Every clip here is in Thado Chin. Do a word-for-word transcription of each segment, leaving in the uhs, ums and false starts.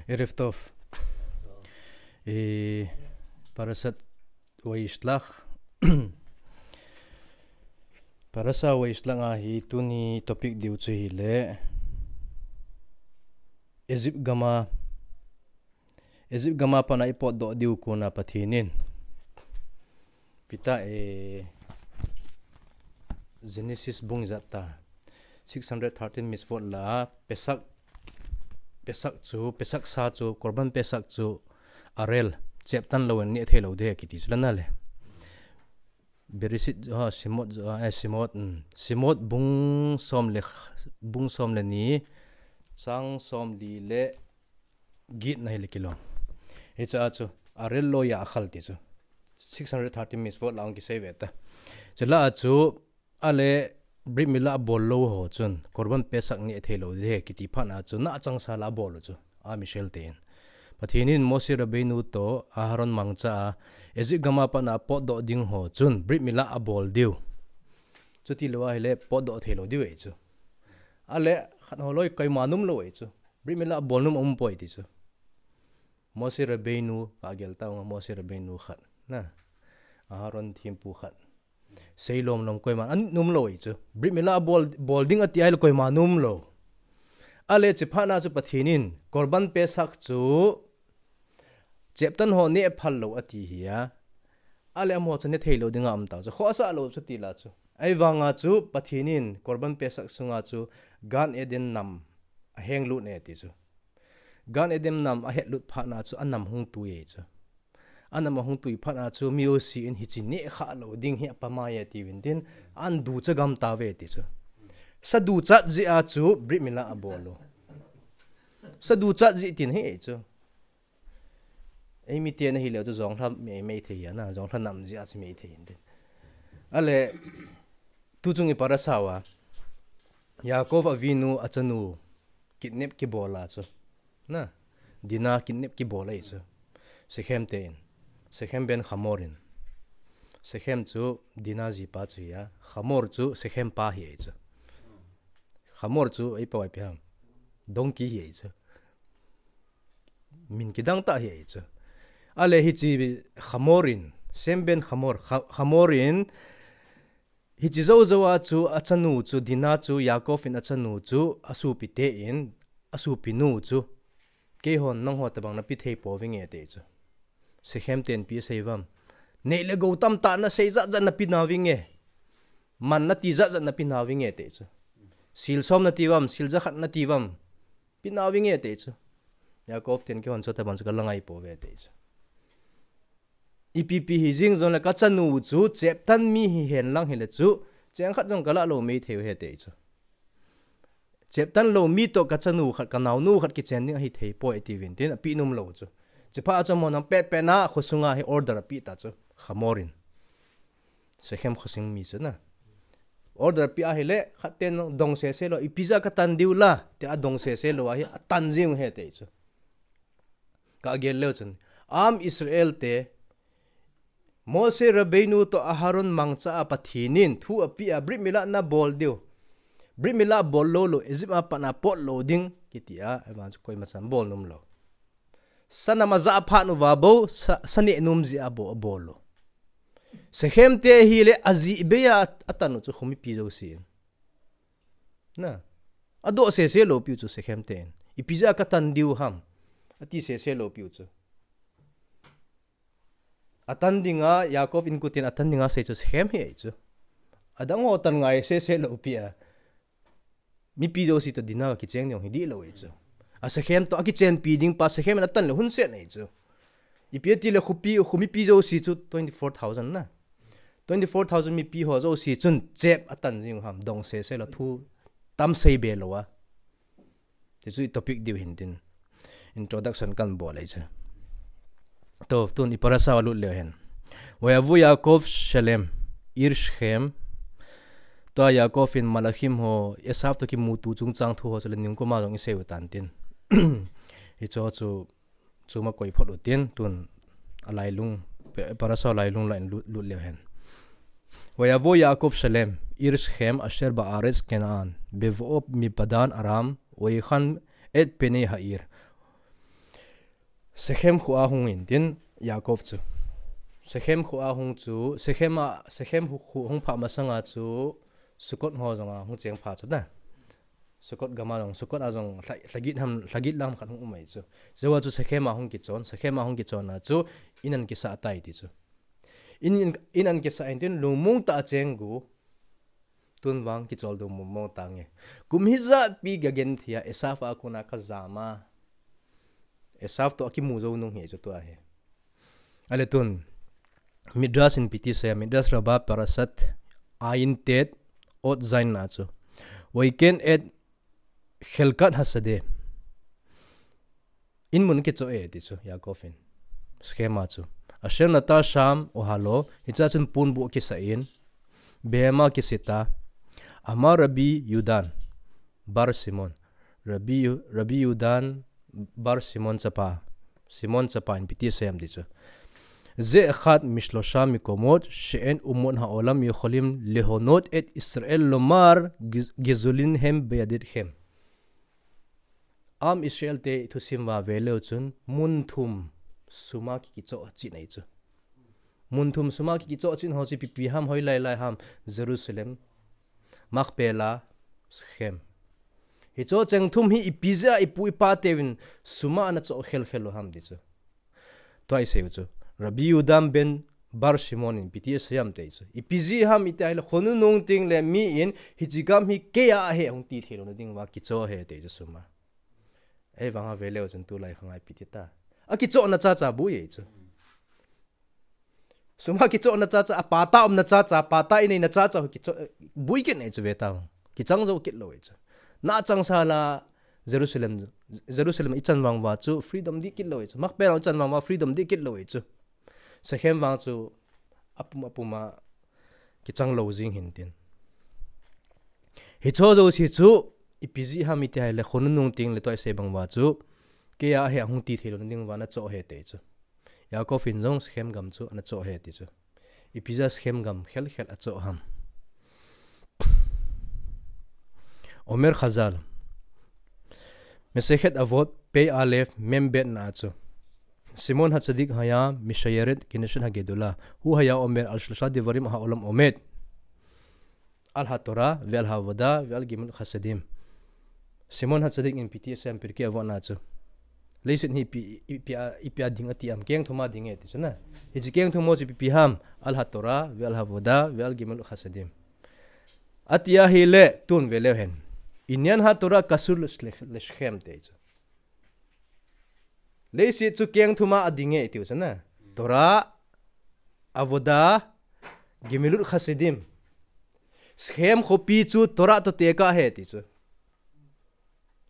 ערב טוב. אה, פרשת וישלח. פרשת וישלח ahi, tuni topic diu chu hile, Egypt gam a, Egypt gam a pat a ipotdoh diu kona Pathen in ipi ta, eh, Genesis bung ijat ta, six hundred thirteen mitzvot lah a Pesach, Pesach chu, Pesach sa chu, Korban Pesach chu, Arel, cheptan lou in neh thei lou ding kiti chu la na le. Bereshit, ha, Shemot, ha, eh, Shemot, um, Shemot bung som le, bung som le ni, chang som li le get na hile kilom. Hiche a chu, Arel lo ya'achal ti chu, six hundred thirteen mitzvot lah a hung kisei ve ta. Chule a chu, ale, Brit Milah abol lou ho chun Korban Pesach neh thei lou ding ahi kiti phat a chu, na chang sa la abol u chu, Am Israel ten. Pathen in Moshe Rabbeinu toh Aharon mangcha a, Egypt gam a pat a potdoh ding ho chun Brit Milah abol diu. Chuti lou ahile potdoh thei lou diu ahi chu. Ale, khat ho loi koima nom lou ahi chu. Brit Milah abol nom aum poi ti chu. Moshe Rabbeinu, ka gel tau nga Moshe Rabbeinu khat. Na. Aharon thempu khat. Seilom lom koima ana nom lou ahi chu. Brit Milah abol, bol ding ati ahile koima nom lou. Ale hiche phat a chu Pathen in, Korban Pesach chu, cheptan ho neh phal lou ati hi a. Ale amaho chu neh thei lou ding a um tau chu. Khohsah lou chu ti la chu. Ahivang a chu Pathen in, Korban Pesach sunga chu, Gan Eden nam aheng lut e ti chu. Gan Eden nam ahet lut phat a chu, anam hung tui e chu. Anam ahung tui phat a chu, mi jouse in hiche neh kha lou ding hi apha mai e ti uvin tin, ana ducha gam tauve ti chu. Sa duchat jeh a chu, Brit Milah abol u. Sa duchat jeh tin hi e chu. Eimi te na hile chu jonglha mei mei thei hi a na, jonglha nam jeh a chu mei thei hin tin. Ale, tu chung i parasha uva, Yaakov Avinu achanu kidnap kibol a chu. Na, Dina kidnap kibol ahi chu. Shechem ten. Shechem ben Hamor in. Shechem chu Dina jipa chu ahi a. Hamor chu Shechem pa hi ahi chu. Hamor chu eipao a ipi ham. Donkey hi ahi chu. Min kidang tah hi ahi chu. Ale hiche Hamor in, Shem ben Hamor, Ha-, Hamor in, hiche jou jou a chu achanu chu, Dina chu, Yaakov in achanu chu, asopi ten, asopinu chu, keihon nangho tabang nape thei pouvinge ati chu. Shechem ten ipi asei uvam. Nei le gou tamtah nasei jat jat nape nauvinge. Man nati jat jat nape nauvinge ati chu. Sil som nati uvam, sil jakhat nati uvam. Pe nauvinge ati chu. Yaakov ten keihon chu tabang chu kala ngai pouve ati chu. Ipi pi hijing jongle kachanu chu cheptan mi hihen lang hile chu, cheng khat jong kala lou mei thei u ahi ati chu. Cheptan lou mi toh kachanu khat, kanaonu khat kichen ding ahi thei poi ati uvin tin ape nom lou chu. Hiche phat a chu amahon pet pet na khosunga hi order ape ta chu. Hamor in. Shechem khosung mi chu na. Order pe ahile, khat ten dong sese lou, ipi jeh a katan diu la, tia dong sese lou ahi, atan jing u ahi ati chu. Ka gel leu chun, Am Israel te, Moshe Rabbeinu toh Aharon mangcha a Pathen in thu ape a, Brit Milah nabol diu. Brit Milah bol lou lou, Egypt a pat a pot lou ding, kiti a, ahivang chu koima chan bol nom lou. Sa nam aja phat uva bou, sa, sa neh nom jeh a bou abol u. Shechem te hile ajeh bei a atan u chu khomipi jousen. Na. Adoh sese lou piu chu Shechem ten. Ipi jeh a katan diu ham. Ati sese lou piu chu. Atan dinga, Yaakov inkoten atan dinga sei chu Shechem hi ahi chu. Adang ho tan ngai sese lou pi a. Mipi jouse toh Dina kicheng ding hi dihlou ahi chu. A Shechem toh akichenpi ding pa Shechem in atan le hunset ahi chu. Ipi ati le khopi, khomipi jouse chu twenty-four thousand na. Twenty-four thousand mipi ho jouse chun chep atan jing u ham dong sese lou thu tam sei be lou a. Ti chu i topic diu hin tin. Introduction kan bol ahi chu. Toh, tun i parasha a lut leu hen. ויבוא יעקב שלם, עיר שכם. Tua Yaakov in Malachim ho, Esav toh kimuto chungchang thu ho chu le ningkuma jong i sei u tan tin. Hicho chu, chuma koi phot u tin, tun a lailung, pe-, parasha lailung la in lut, lut leu hen. ויבוא יעקב שלם, עיר שכם, אשר בארץ כנען, בבואו מפדן ארם, ויחן את פני העיר. Shechem khoa hung intin, Yaakov chu. Shechem khoa hung chu, Shechem a, Shechem khu, khu hung pha masanga chu, Sukkot ho jonga hung cheng pha chu ta. Sukkot gama jong, Sukkot a jong, lha-, lhagit ham, lhagit lam khat hung um ahi chu. Joa chu Shechem a hung kichon, Shechem a hung kichon a chu, in an kisa tai ti chu. In, in, in an kisa intin, lungmong ta cheng gu, tun vang kichol dong mong mong tange. Kum hijat pi gagen thia, Esav a kona kajama. Esav to akimu jou nung hi chu tua hi. Ale tun, Midrash in piti se, Midrash Rabbah Parashat Ayin Tet Ot Zayin na chu. Vaiken et Chelkat Hasadeh. In mun kicho e ti chu, Yaakov in. Shechem a chu. Asher nata sham ohalo, hicha chun pon bu kisa in. Behema kisita. Amar Rabbi Yudan, bar Simon. Rabbi, Rabbi Yudan bar Simon chapa. Simon chapa in piti asei am ti chu. Ze echad mishlosha mikomot she'en umot ha'olam yocholim lehonot et Israel lomar gizulin hem beyadechem. Am Israel te thusim va veleu chun mun thum suma kikicho chin ahi chu. Mun thum suma kikicho chin ho chu ipi ipi ham, hoilai lai ham, Jerusalem, Machpelah, Shechem. Hicho cheng thum hi ipi jeh a ipu ipa teuvin suma ana cho khel khel u ham ti chu. Tua isei u chu. Rabbi Yudan ben bar Simon in piti asei am ti chu. Ipi jeh ham iti ahile khonung nung teng le mi in hiche gam hi keiya ahi hung ti thei louna ding va kicho ahi ti chu suma. Ei vang a veleu chun tulai khang a ipi ti ta. Akichohna chacha bui ahi chu. Suma kichohna chacha, apata umna chacha, apata ineina chacha, kicho, bui kit nei chu ve ta. Kichang jou kit lou ahi chu. Na chang sa la Jerusalem, Jerusalem ichan vang va chu freedom di kit lou ahi chu. Machpelah ichan vang va freedom di kit lou ahi chu. Shechem vang chu apum apum a kichang lou jing hin tin. Hicho jouse chu ipi jeh ham iti ahile khonung nung teng le tua isei bang va chu keiya ahi hung ti thei louna ding va ana cho ahi ti chu. Yaakov in jong Shechem gam chu ana cho ahi ti chu. Ipi jeh a Shechem gam khel khel acho ham. Omer Chazal. Masechet Avot, Pei Alef, Mem Bet na chu. Shimon Hatzadik haya mishayeret Knesset Hagedola. Hu haya omer al shlosha devarim ha'olam omed. Al haTorah, ve'al ha'avodah, ve'al gemilut chasadim. Shimon Hatzadik in piti asei am Pirkei Avot na chu. Leiset hi ipi, ipi a, ipi a ding ati am, keng thum a ding e ti chu na. Hiche keng thum ho chu ipi ipi ham, al haTorah, ve'al ha'avodah, ve'al gemilut chasadim. Ati ahile, tun veleu hen. Inyan haTorah kasur le, le, leShechem ti chu. Leiset chu keng thum a ading e tiu chu na. Torah, Avodah, Gemilut Chasadim. Shechem khopi chu Torah toh tekah ahi ti chu.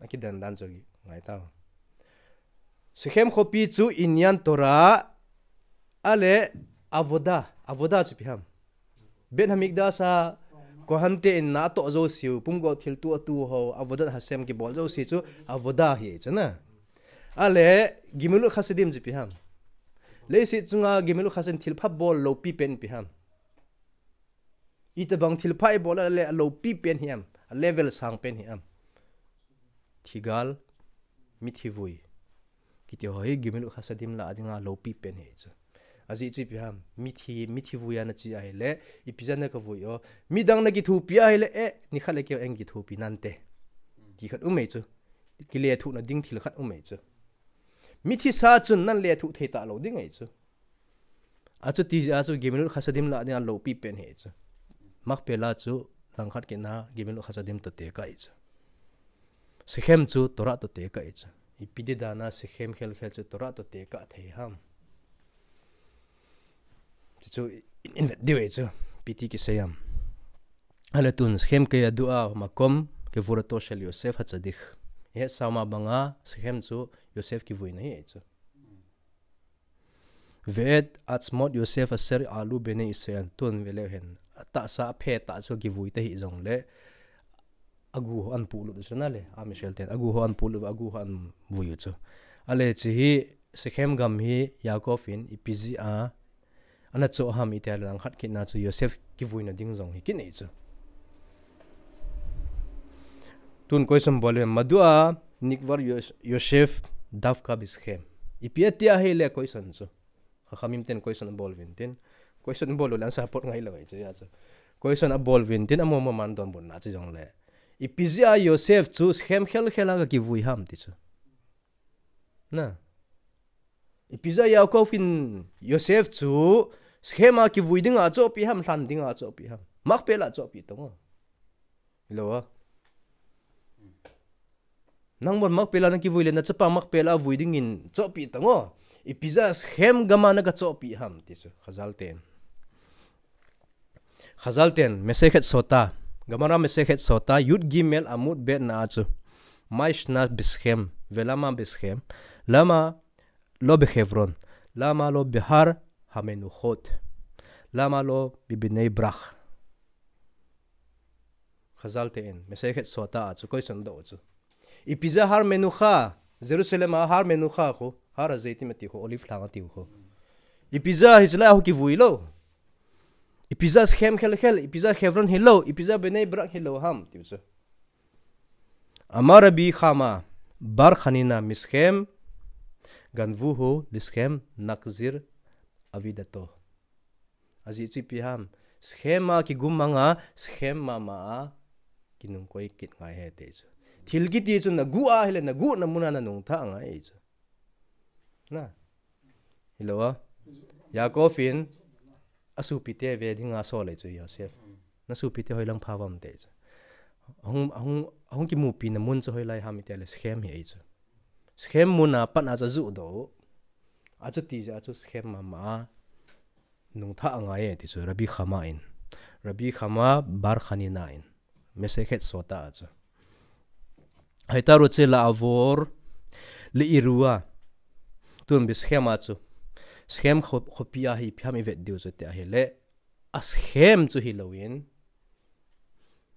Akidan dan chu ngai tau. Shechem khopi chu Inyan Torah, ale Avodah, Avodah chu ipi ham. Beit Hamikdash a Kohen te in na atoh jouseu, pumgo thil tu atu ho, Avodat Hashem kibol jouse chu, Avodah hi chu na. Ale, Gemilut Chasadim chu ipi ham. Leiset chunga Gemilut Chasadim thilpha bol loupi pen ipi ham. Itobang thilpha ibol a le aloupi pen hi am, a level sang pen hi am. Thigal, mithi vui. Kiti ho hi Gemilut Chasadim lah a dinga loupi pen hi chu. Ajeh chu ipi ham, mithi, mithi vui ana chi ahile, ipi jeh a na kavui o. Midang na kithopi ahile, eh, nikhat le keiho eikithopi nante. Ti khat um e chu. Kilethuhna ding thil khat um e chu. Mithi sa chun nan lethuh thei talou ding e chu. Achuti jeh a chu Gemilut Chasadim lah a dinga loupi pen hi chu. Machpelah chu langkhat kit na Gemilut Chasadim toh tekah hi chu. Shechem chu Torah toh tekah hi chu. Ipi ti dan a Shechem khel khel chu Torah toh tekah thei ham. Ti chu in, in vet diu ahi chu. Ipi ti kisei am. Ale tun Shechem keyadua makom kevurato shel Yosef Hatzadik. Ihet sao ma banga Shechem chu Yosef kivuina hi ahi chu. Ve'et atzmot Yosef asher alu bnei Israel, tun veleu hen. Atahsa aphe tah chu kivui ta hih jongle, agu ho ahin pulut u chu na le, am Israel ten, agu ho ahin pulut, agu ho ahin vui u chu. Ale hiche hi, Shechem gam hi, Yaakov in, ipi jeh a, ana cho ham iti ahile langkhat kit na chu Yosef kivuina ding jong hi kit nei chu. Tun question bol le, Madua nikvar Yos-, Yosef davka bShechem. Ipi ati ahile question chu. Chachamim ten question abol uvin tin. Question abol uleh answer pot ngai lou ahi chu, ya chu. Question abol uvin tin, amo mo man donbutna chu jongle. Ipi jeh a Yosef chu Shechem khel khel a ga kivui ham ti chu. Na. Ipi jeh a Yaakov in Yosef chu Shechem a kivui dinga chohpeh ham, lhan dinga chohpeh ham. Makpela chohpeh tong o. Hilou a. Nang bon Makpela na kivui le na chapa Makpela vui dingin chohpeh tong o. Ipi jeh a Shechem gam a na ga chohpeh ham ti chu. Chazal ten. Chazal ten, Masechet Sota. Gemara Masechet Sota, Yud Gimel Amud Bet na a chu. Ma ishna beShechem, velama beShechem, lama lo beHevron, lama lo beHar HaMenuchot, lama lo beBnei Brak. Chazal ten, Masechet Sota a chu, question doh chu. Ipi jeh a Har Menucha, Jerusalem a Har Menucha khu, Har HaZeitim ati khu, Olive lhang ati khu. Ipi jeh a hiche lai a khu kivui lou. Ipi jeh a Shechem khel khel, ipi jeh a Hebron hilou, ipi jeh a Bnei Brak hilou ham, tiu chu. Amar Rabbi Chama, bar Chanina miShechem, ganvuhu leShechem, nachzir avidato. Ajeh chu ipi ham, Shechem a kigum manga, Shechem mama a kinungkoi kit ngai ahi ti chu. Thil kiti chu na guh ahile, na guhna mun a na nungthah ngai ahi chu. Na. Hilou a. Yaakov in asopite ve dinga asol ahi chu Yosef. Na sopite hoilang pha uvam ti chu. Ahung, ahung, ahung kimupina mun chu hoilai ham itile Shechem hi ahi chu. Shechem mun a pat a chu ajuh doh u. Achuti jeh a chu Shechem mama a nungthah angai e ti chu Rabbi Chama in. Rabbi Chama bar Chanina in. Masechet Sota a chu. Haita ru che la avor le irua. Tun beShechem a chu. Shechem kho-, khopi a hi ipi ham ivet diu chu ti ahile. A Shechem chu hilouvin.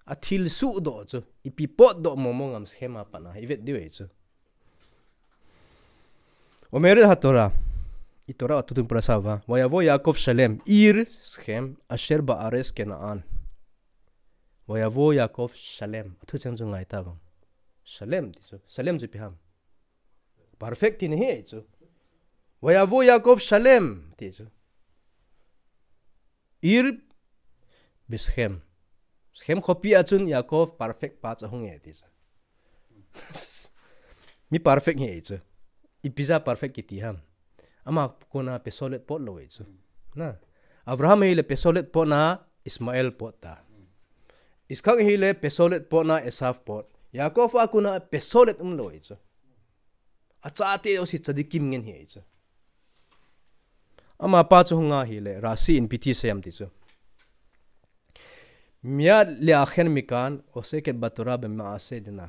Athil suhdoh chu. Ipi potdoh momo ngam Shechem a pat a hi ivet diu ahi chu. Omeret haTorah. I Torah a tutun pura sa uva. Vayavo Yaakov shalem. Ir Shechem. Asher ba'aretz Kena'an. Vayavo Yaakov shalem. Athu cheng chu ngai ta vang. Shalem ti chu. Shalem chu ipi ham. Perfect tina ahi chu. Vayavo Yaakov shalem ti chu. Ir beShechem. Shechem khopi a chun Yaakov perfect pa chu ahung e ti chu. Mi perfect hi ahi chu. Ipi jeh a perfect kiti ham. Ama kona pesolet pot lou ahi chu. Na. Abraham hile pesolet potna Ishmael pot ta. Yitzchak hile pesolet potna Esav pot. Yaakov a kona pesolet umlou ahi chu. Achate jouse tzadikim ngen hi ahi chu. Amapa chu hung ahile, Rashi in ipi ti asei em ti chu. Miyad le'acher mikan, oseket baTorah bema'aseh Dina.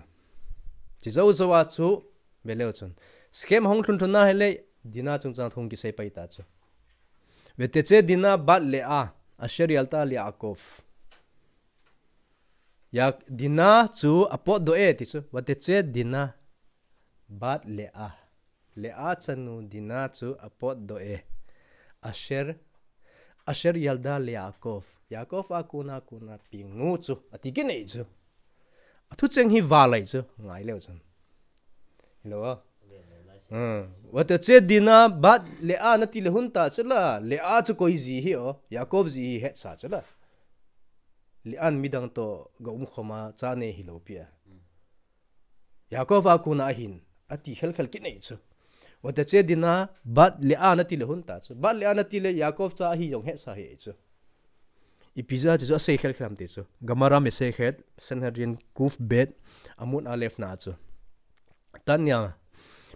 Ti jou jou a chu, veleu chun. Shechem hung lhun lhun ahile, Dina chungchang thu hung kisei pai ta chu. Vetetze Dina bat Leah, asher yalda leYaakov. Ya, Dina chu apotdoh e ti chu. Vetetze Dina bat Leah. Leah chanu Dina chu apotdoh e. Asher, asher yalda leYaakov. Yaakov a kona, kona pengnu chu. Ati kit nei chu. Athu cheng hi val ahi chu. Ngai leu chun. Hilou a. Hmm. Vetetze Dina bat Leah nati le hung ta chu la. Leah chu koi ji hi o. Yaakov ji hi hetsa chu la. Leah in midang toh ga umkhom a cha nei hilou pi a. Yaakov a kona ahin, ati khel khel kit nei chu. Vetetze Dina bat Leah nati le hung ta chu. Bat Leah nati le Yaakov cha ahi jong hetsa hi chu. Ipi jeh a chu asei khel khel em ti chu. Gemara Masechet Sanhedrin Kuf Bet Amud Alef na chu. Tanya,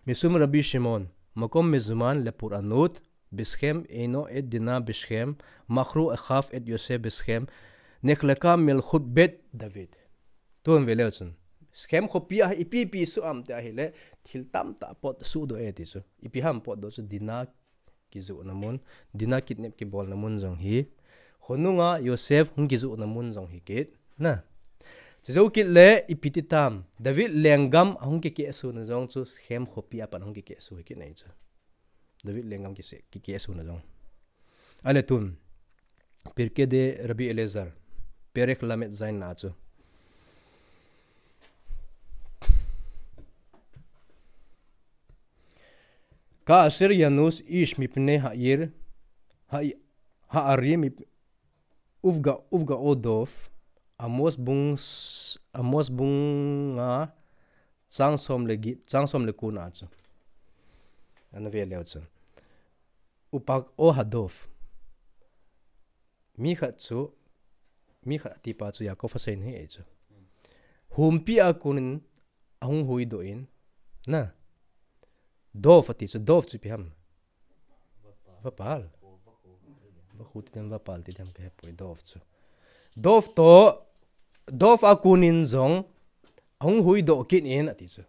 Mishum Rabbi Shimon, makom mezuman lepur'anut, beShechem, eino et Dina beShechem, machru achav et Yosef beShechem, nechleka melchut bet David. Tun veleu chun. Shechem khopi a ipi ipi suh em ti ahile, thil tamtah pot suhdoh e ti chu. Ipi ham potdoh chu Dina kijohna mun, Dina kidnap kibolna mun jong hi. Khonunga Yosef hung kijohna mun jong hi kit. Na. Chujou kit le ipi ti tam. David lenggam ahung kikehsuna jong chu Shechem khopi a pat hung kikehsu hi kit nei chu. David lenggam kise-, kikehsuna jong. Ale tun. Pirkei de Rabbi Eliezer. Perek lamed zayin na chu. Ka'asher yanus ish mipnei ha'ir, ha, ha'ari mip, uvga, uvga o dov, Amos bung, Amos bung nga, chang som le get, chang som le ko na chu. Ana ve leu chu. Upak o hadov. Mi khat chu, mi khat ati pa chu Yaakov asei in ahi chu. Humpi a konin ahung huhdoh in, na. Dov ati chu, dov chu ipi ham. Vapal. Vakhu ti dem, vapal ti dem kahe poi, dov chu. Dov to, dov a konin jong, ahung huhdoh kit in ati chu.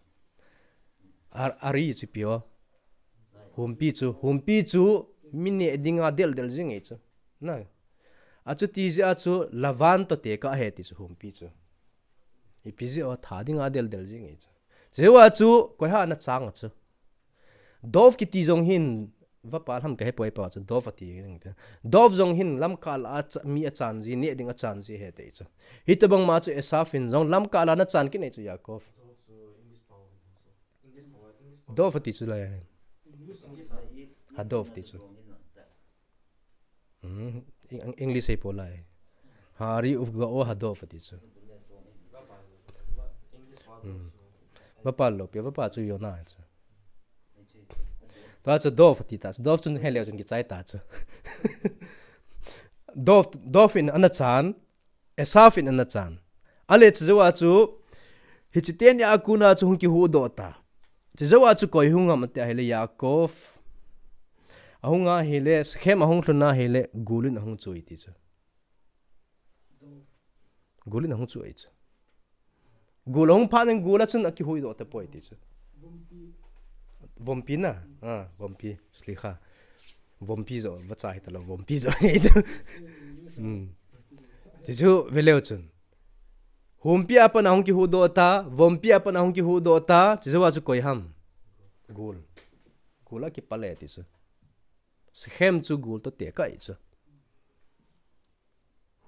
Ar, ari chu ipi o. Humpi chu, humpi chu, mi neh dinga del del jing ahi chu. Na. Achuti jeh a chu, lavan to tekah ahi ti chu, humpi chu. Ipi jeh o, tha dinga del del jing ahi chu. Jeh a chu, koi ham ana chang a chu. Dov kiti jong hin, vapal ham kahe poi pa chu, dov ati. Dov jong hin, lamkah la a cha, mi achan ji, neh ding achan ji ahi ti chu. Hitobang ma chu, Esaf in jong, lamkah la ana chan kit ahi chu, Yaakov. Dov ati chu lai. Hadov ti chu. Hmm, Eng-, English ahi poi lai. Ha'ari uvga o hadov ati chu. Hmm. Vapal lou pi, vapal chu Yona chu. Tua chu dov ati ta chu. Dov chun heleu chun kichai ta chu. Dov, dov in ana chan. Esaf in ana chan. Ale chu jeh a chu, hiche teni a kona chu hung kihuhdoh ta. Chu jeh a chu koi hung ham ati ahile Yaakov. Ahung ahile, Shekhem ahung lhun ahile, gul in ahung chu ti chu. Gul in ahung chu ahi chu. Gul ahung phat in gul a chun akihuhdoh tapoi ti chu. Vompi na? Ah, vompi. Slikha. Vompi jo, vacha hita lou, vompi jo. Hmm. Ti chu, ve leu chun. Humpi a pat ahung kihuhdoh ta, vompi a pat ahung kihuhdoh ta, chu jeh a chu koi ham. Gul. Gul a kipale ti chu. Shekhem chu gul to tekah ahi chu.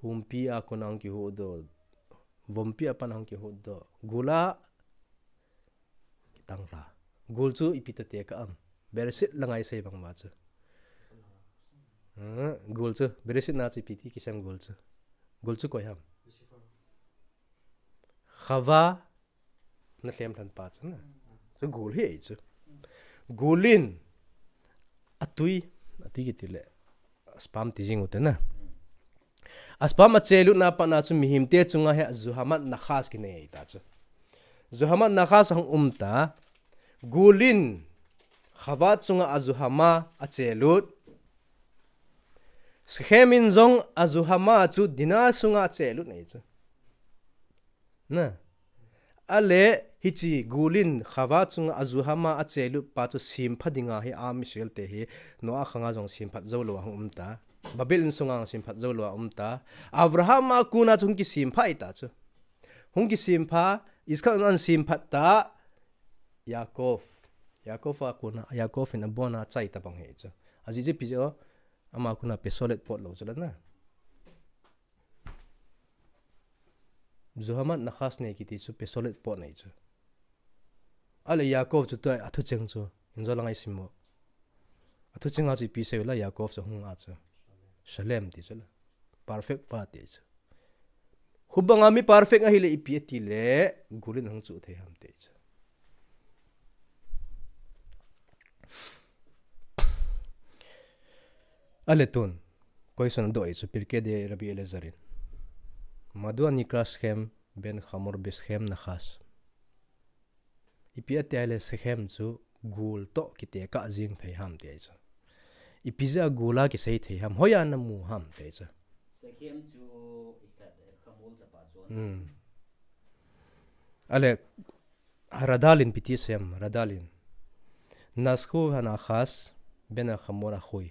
Humpi a kona hung kihuhdoh, vompi a pat ahung kihuhdoh. Gul a kitang lha. Gul chu ipi to tekah ham. Bereshit langa isei bang uva chu. Ah, gul chu. Bereshit na chu ipi ti kisem gul chu. Gul chu koi ham. Chava. Na lhem lhan pa chu na. Chu gul hi ahi chu. Gul in atui, atui kiti le. Sperm ti jing u te na. A sperm achelut na pat na chu mihem te chunga hi zuhamat nachas kinei ta chu. Zuhamat nachas ahung um ta. Gul in Chava chunga azuhama achelut. Shekhem in jong azuhama chu Dina sunga achelut ahi chu. Na. Ale hiche gul in Chava chunga azuhama achelut pa chu sempha dinga hi Am Israel te hi Noah khanga jong semphat jou lou a hung um ta. Babel in sunga jong semphat jou lou a um ta. Abraham a kona chu hung kisempha ahi ta chu. Hung kisempha, Yitzchak in ana semphat ta. Yaakov. Yaakov a kona, Yaakov in abona achai tabang ahi chu. Ajeh chu ipi jeh a, ama kona pesolet pot lou chu la na. Zuhamat nachas nei kiti chu pesolet pot nei chu. Ale Yaakov chu tua athucheng chu. Injo langa isim u. Athucheng a chu ipi sei u la Yaakov chu hung a chu. Shalem ti chu la. Perfect pa ti chu. Hubanga mi perfect ahile ipi ati le gul in hung chu thei ham ti chu. Ale tun. Question adoh ahi chu Pirkei de Rabbi Elazar in. Madua nikra Shekhem ben Hamor beshekhem nachas. Ipi ati ahile Shekhem chu gul to kitekah jing thei ham ti ahi chu. Ipi jeh a gul a kisei thei ham, hoiya namu ham ti ahi chu. Shekhem chu ikhat, eh, Hamor chapa chu. Hmm. Ale, Haradal in ipi ti asei ham, Haradal in. Nashku hanachas ben Hamor ahui.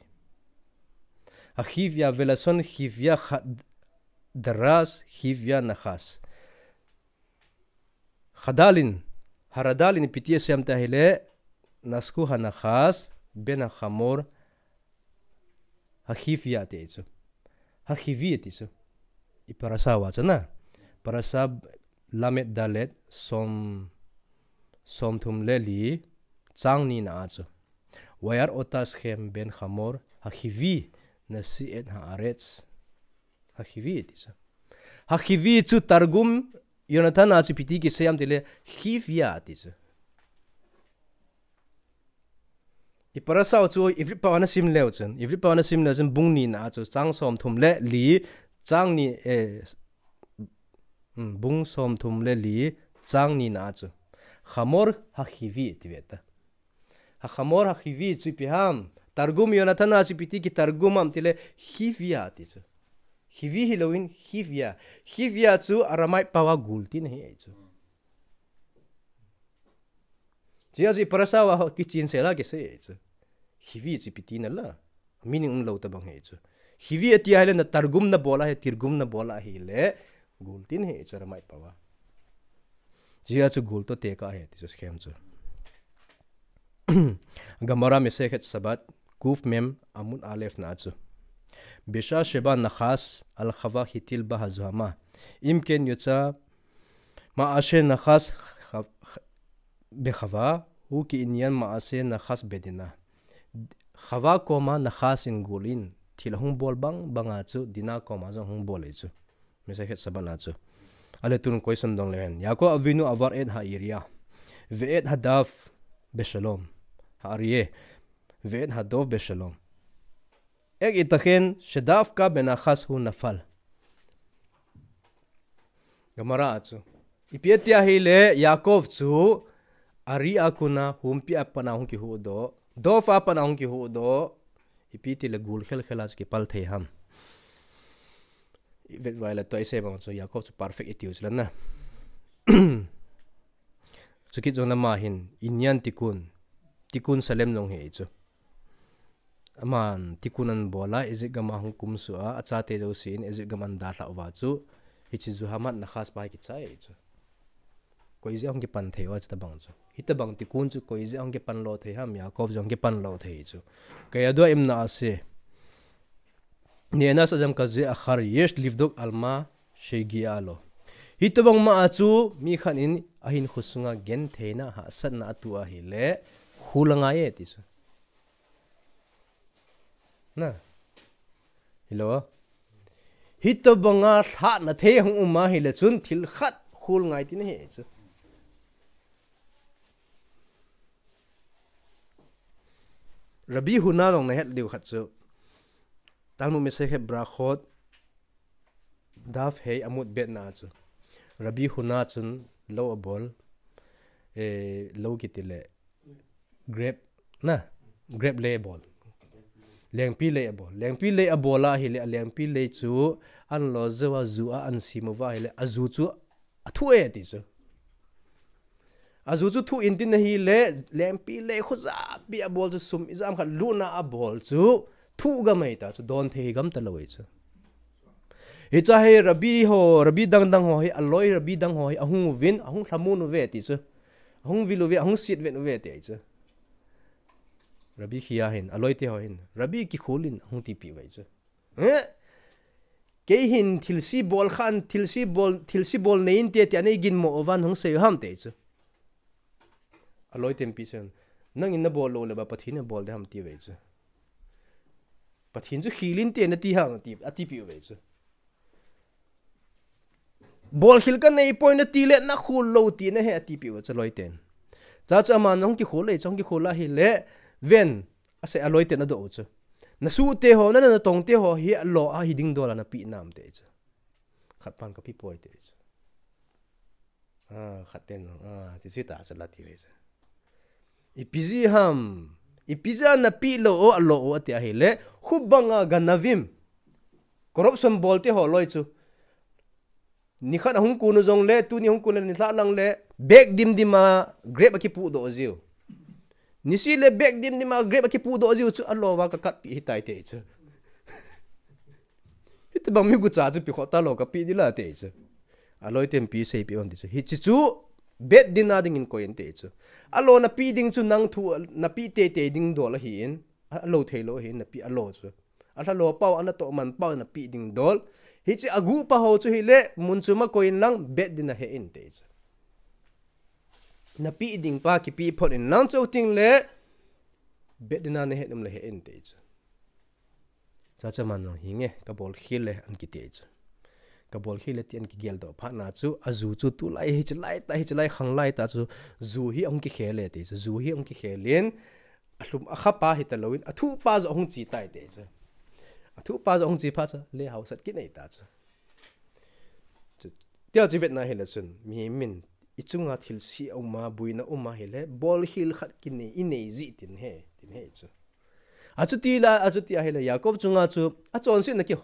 Hachivya velashon chivya chad-, daras chivya nachas. Haradal in, Haradal in ipi ti asei ham ti ahile, Nashku hanachas ben Hamor, hachivya ti ahi chu. Hachivi ti chu. I parasha uva chu na. Parasha Lamed Dalet som, som thum le li chang ni na a chu. וירא אותה שכם בן חמור, החיבי נשיא את הארץ. החיבי ati chu. החיבי chu Targum Yonatan a chu ipi ti kisei ham tile, Hivia ati chu. I parasha u chu Ivrit pao a nasim leu chun, Ivrit pao a nasim leu chun bung nina a chu chang somthum le li, chang ni, eh, hmm, bung somthum le li, chang nina a chu Hamor Hahivi ati ve ta. Ha Hamor Hahivi chu ipi ham? Targum Yonatan a chu ipi ti kitargum ham tile, Hivia ati chu. Hivi hilouvin Hivia. Hivia chu Aramaic pao a gul tina ahi chu. Chujeh chun i parasha uva kichen sela kisei ahi chu. Hivi chu ipi tina la. Meaning umlou tobang ahi chu. Hivi ati ahile na targum nabol ahi, tirgum nabol ahile, gul tina ahi chu Aramaic pao a. Chujeh chun gul toh tekah ahi ti chu Shechem chu. Gemara Masechet Shabbat, Kuf Mem Amud Aleph na chu. בשעה שבא נחש על חווה הטיל בה הזוהמה. אם כן יצא מעשה נחש בחווה הוא כעניין מעשה נחש בדינה. Chava koma נחש in gul in, thil ahung bol bang banga chu, dina koma jong ahung bol ahi chu. Masechet Shabbat na chu. Ale tun question dong lehen. יעקב אבינו עבר את העריה ואת הדף בשלום. האריה ואת הדוב בשלום. איך ייתכן שדווקא בנחש הוא נפל? Gemara a chu. Ipi ati ahile Yaakov chu ari a kona humpi a pat a hung kihuhdoh, dov a pat a hung kihuhdoh. Ipi tile gul khel khel a chu kipal thei ham? I vet uva ahile tua i sei bang chu Yaakov chu perfect i tiu chu la na. Chukit jong lama hin inyan tikkun, tikkun shalem jong ahi chu. Aman tikkun ana bol a, Egypt gam a hung kumsuh a, achate jouse in Egypt gam ana dalhah uva chu, hiche zuhama anakhas pa hi kichai ahi chu. Koi jeh a hung kipan thei uva chu tabang chu. Hitabang tikkun chu koi jeh a hung kipan lou thei ham, Yaakov jong hung kipan lou thei chu. כידוע אם נעשה נאנס אדם כזה אחר, יש לבדוק על מה שהגיע לו. Hitobang ma a chu mi khat in ahinkho sunga gentheina, hahsatna atoh ahile, khul angai e ti chu. Na. Hilou a. Hitobanga lhahna thei hung um ahile chun thil khat khul ngai tina ahi chu. Rabbi Huna jong nahet diu khat chu. Talmud Masechet Brachot, Daf Hei Amud Bet na chu. Rabbi Huna chun lou abol, eh, lou kiti le, grape, na, grape lei abol. Lengpi lei abol. Lengpi lei abol ahile, alengpi lei chu ana lo jou a, ju a ana sim uva ahile, aju chu athuh e ti chu. Aju chu thuh in tin ahile, lengpi lei khojapi abol chu sum ijat ham khat lutna abol chu thuh gam ahi ta chu, don thei gam talou ahi chu. Hiche hi Rabbi ho, Rabbi dang dang ho hi, aloi Rabbi dang ho hi ahung uvin, ahung lhamon uve ti chu. Ahung vil uve, ahung sit vet uve ti ahi chu. Rabbi kia hin, aloi te ho hin, Rabbi kikhul in ahung tipeh uve chu. Eh? Kei hin thilse bol khan, thilse bol, thilse bol nei inte ti ana ginmo uva hung sei u ham ti ahi chu. Aloi ten ipi asei u. Nangin nabol lou le ba Pathen in abol ding ham ti uve chu. Pathen chu khel inte nati ham ti, atipeh uve chu. Bol khel kanei poi nati le nakhul lou tina ahi atipeh uve chu aloi ten. Chuche chu aman ahung kikhul e chu, ahung kikhul ahile, ven, asei aloi ten adoh u chu. Nasuhte ho, na, na, natongte ho hi alo a hiding dol a napeh nam ti ahi chu. Khat pan kapeh poi ti ahi chu. Ah, khat ten, ah, ti si ta sa la ti ve sa. Ipi jeh ham, ipi jeh a napeh lou u, alo u ati ahile, hubanga ganavim, corruption bol te ho loi chu. Nikhat ahung kun u jongle, tuni ahung kun le, nilhah lang le, bag dim dim a grape akipudoh jiu. Nisih le bag dim dim a grape akipudoh jiu chu, alo uva kakatpeh ahitai ti ahi chu. Hitobang mi gucha chu ipi khoh talou kapeh ding la ti ahi chu. Aloi ten ipi seipeh u ham ti chu. Hiche chu, bet din a dingin koi in ti ahi chu. Alo napeh ding chu nang thu, napeh teitei ding dol ahin. Alo theilou ahin, napeh alo chu. Alha lo pau, anatoh man pau, napeh ding dol. Hiche aguh pa ho chu hile, mun chom a koi in lang, bet din a he in ti ahi chu. Napeh ding pa kipeh phot in lang chuteng le, Beit Din a nahet nom le he in ati chu. Chacha man jong hinge, kabol khel e ati chu. Kabol khel e ti akigel doh phat na chu, aju chu tulai hiche lai ta, hiche lai khang lai ta chu, ju hi ahung kikhel e ati chu. Ju hi ahung kikhel in, alhum akha pa hita lou in, athu pa joh ahung che tai ati chu. Athu pa joh ahung che phat chu, le hausat kinei ta chu. Chu, tia chu vetna hile chun, mihem in, ichunga thilse aum a, boina um a hile, bol khel khat kinei, inei ji tin he, tin he chu. Achuti la, achuti ahile, Yaakov chunga chu, achonsetna ki,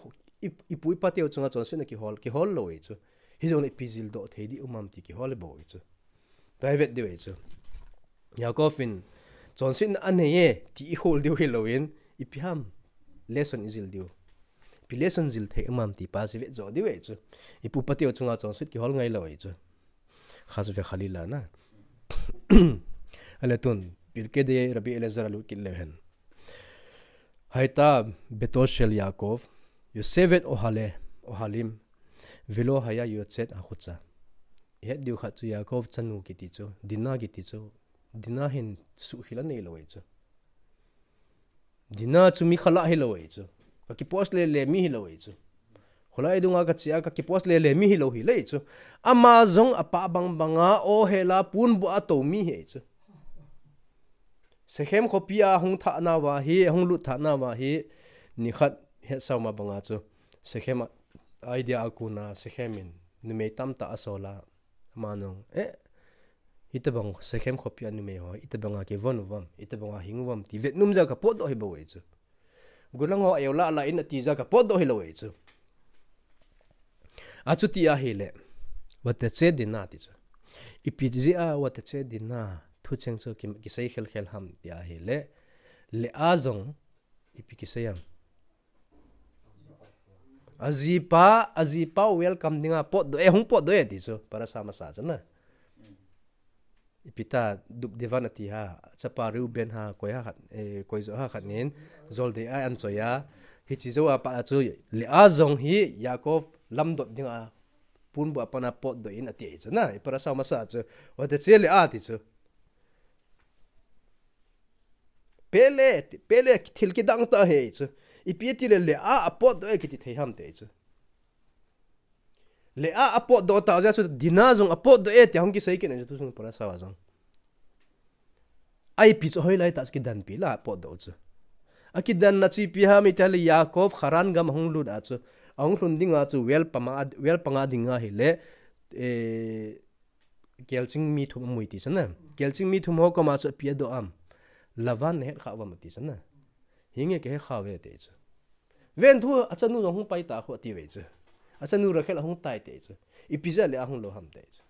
i, ipu ipa teu chunga chonsetna kihol, kihol lou e chu. Hijongle ipi jil doh thei di um am ti kihol bou e chu. Tua hi vet diu e chu. Yaakov in, chonsetna anei e, ti ihol diu hilou in, ipi ham, lesson ijil diu. Ipi lesson jil thei um am ti pa chu ivet jo diu e chu. Ipu ipa teu chunga chonset kihol ngai lou e chu. Chas v'chalila na. Ale tun, Pirkei Rabbi Eliezer a lut kit leu hen. Hayta beto shel Yaakov, yoshevet ohale, ohalim, velo haya yotzet hachutzah. Ihet diu khat chu Yaakov chanu kiti chu, Dina kiti chu, Dina hin suhkhel anei lou e chu. Dina chu mi khalah hilou e chu. Ka kipost le le mi hilou e chu. Kholai dunga ka che a ka kipost le le mi hilou hile chu. Ama jong apa bang banga ohela pun bu a tou mi he chu. Shechem khopi a hung thah nauva hi, hung lut thah nauva hi, nikhat hetsah ma banga chu. Shechem a, idea a kona Shechem in numei tamtah asol a. Ama nung, eh, hitabang Shechem khopi a numei ho, hitabanga kivon uvam, hitabanga hing uvam, ti vet nom jeh a ka potdoh hi bou e chu. Gollhang ho a eola la in ati jeh a ka potdoh hilou e chu. Achuti ahile, ותצא דינה ti chu. Ipi jeh a ותצא דינה, thucheng chu ki, kisei khel khel ham ti ahile, Leah jong, ipi kisei ham. Ajipa, ajipa welcome dinga potdoh e, hung potdoh e ti chu, parasha masa chu na. Ipi ta dupdevan ati ham, chapa Reuben ham, koi ham khat, eh, koi jo ham khat nin, jol dei a ahin choi a, hiche jou a pat a chu, Leah jong hi Yaakov lamdot dinga, pun bu a pat a potdoh in ati e chu na, i parasha masa chu, ותצא לאה ti chu. Pele, pele thil kidang tah ahi chu. Ipi ti le Leah apotdoh e kiti thei ham ti chu. Leah apotdoh tah jeh chu Dina jong apotdoh e ti hung kisei kit in chu tu sung parasha a jong. Ipi chu hoilai tah chu kidanpi la apotdoh chu. Akidanna chu ipi ham iti le Yaakov Haran gam ahung lut a chu. Ahung lhun dinga chu well panga, well panga dinga hile, eh, Kelching mi thum amui ti chu na. Kelching mi thum ho koma chu ipi adoh am. Lavan nahet kha uvam ati chu na. Hinge kahe kha uve ti chu. Ven thu achanu jong hung pai ta khu ati uve chu. Achanu Rachel ahung tai ti chu. Ipi jeh a Leah ahung lou ham ti chu.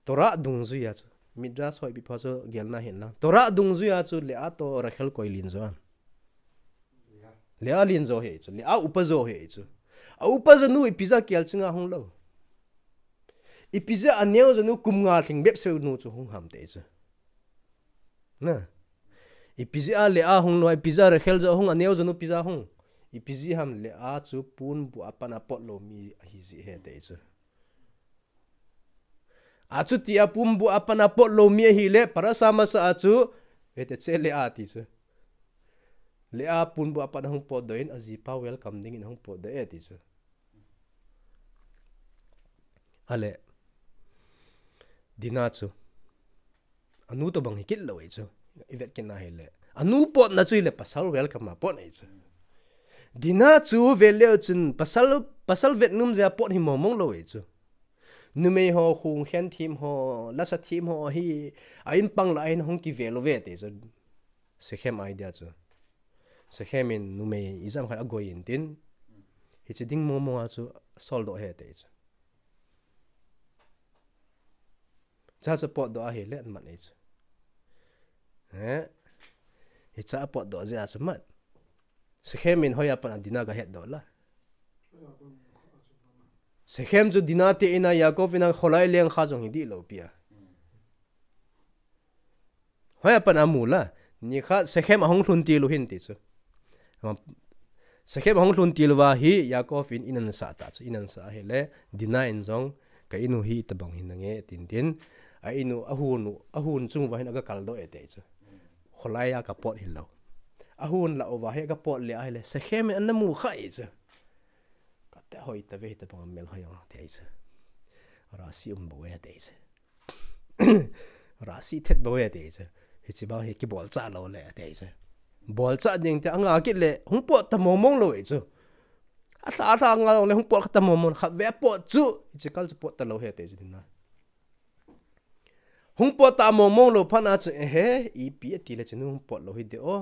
Torah dungjui a chu. Midrash ho ipi pha chu gelna hin la. Torah dungjui a chu Leah toh Rachel koi len jo am. Leah len jo ahi chu, Leah upa jo ahi chu. A upa jonu ipi jeh a kelching a hung lou. Ipi jeh a aneo jonu kum nga lhing bep seh nu chu hung ham ti chu. Na. Ipi jeh a Leah hung lou, ipi jeh a Rachel jo hung, aneo jonu ipi jeh a hung. Ipi jeh ham Leah chu pun bu a pat a pot lou mi ahi jeh ahi ti chu. Achuti a pun bu a pat a pot lou mi ahile, parasha masa a chu, ותצא לאה ti chu. Leah pun bu a pat a hung potdoh in, ajipa welcome dingin hung potdoh e ti chu. Ale, Dina chu. Anu tobang hi kit lou e chu. I vet kit na hile. Anu potna chu hile pasal welcome a pot e chu. Dina chu vet leu chun pasal, pasal vet nom jeh a pot hi mong mong lou e chu. Numei ho hung khen thim ho, lasa thim ho hi, a in pang la a hin hung kivel uve ti chu. Shechem idea chu. Shechem in numei ijat khat agoi in tin. Hiche ding mong mong a chu soldoh ahi ti chu. Cha chu potdoh ahile aman e chu. He? Hicha apotdoh jeh a chu aman. Shechem in hoiya pat a Dina gahet doh la. Shechem chu Dina te in a Yaakov in a kholai leng kha jong hi dih lou pi a. Hoiya pat a amu la. Nikhat Shechem ahung lhun til u hin ti chu. Shechem ahung lhun til uva hi Yaakov in in ahin sah ta chu. In ahin sah ahile Dina in jong ka in u hi itobang hi nange tin tin. A in u ahun u, ahun chung uva hin aga kaldoh e ti chu. Kholai a kapot hilou. Ahung lah uva hi kapot le ahile, Shechem in ana mu kha e chu. Kate hoi ta ve, hita bang mel hoi ang te chu. Rasi um bo e te chu. Rasi thet bo e te chu. Hichi bang hi kibolcha lou le te chu. Bolcha ding te anga kit le, hung pot ta mong mong lou e chu. Atha, atha nga lou le, hung pot kha ta mong mong, kha ve pot chu. Hichi kal chu pot ta lou he te chu dinna. Hung pot ta mong mong lou phat na chu, ehe, ipi ati le chu nu hung pot lou hi de o.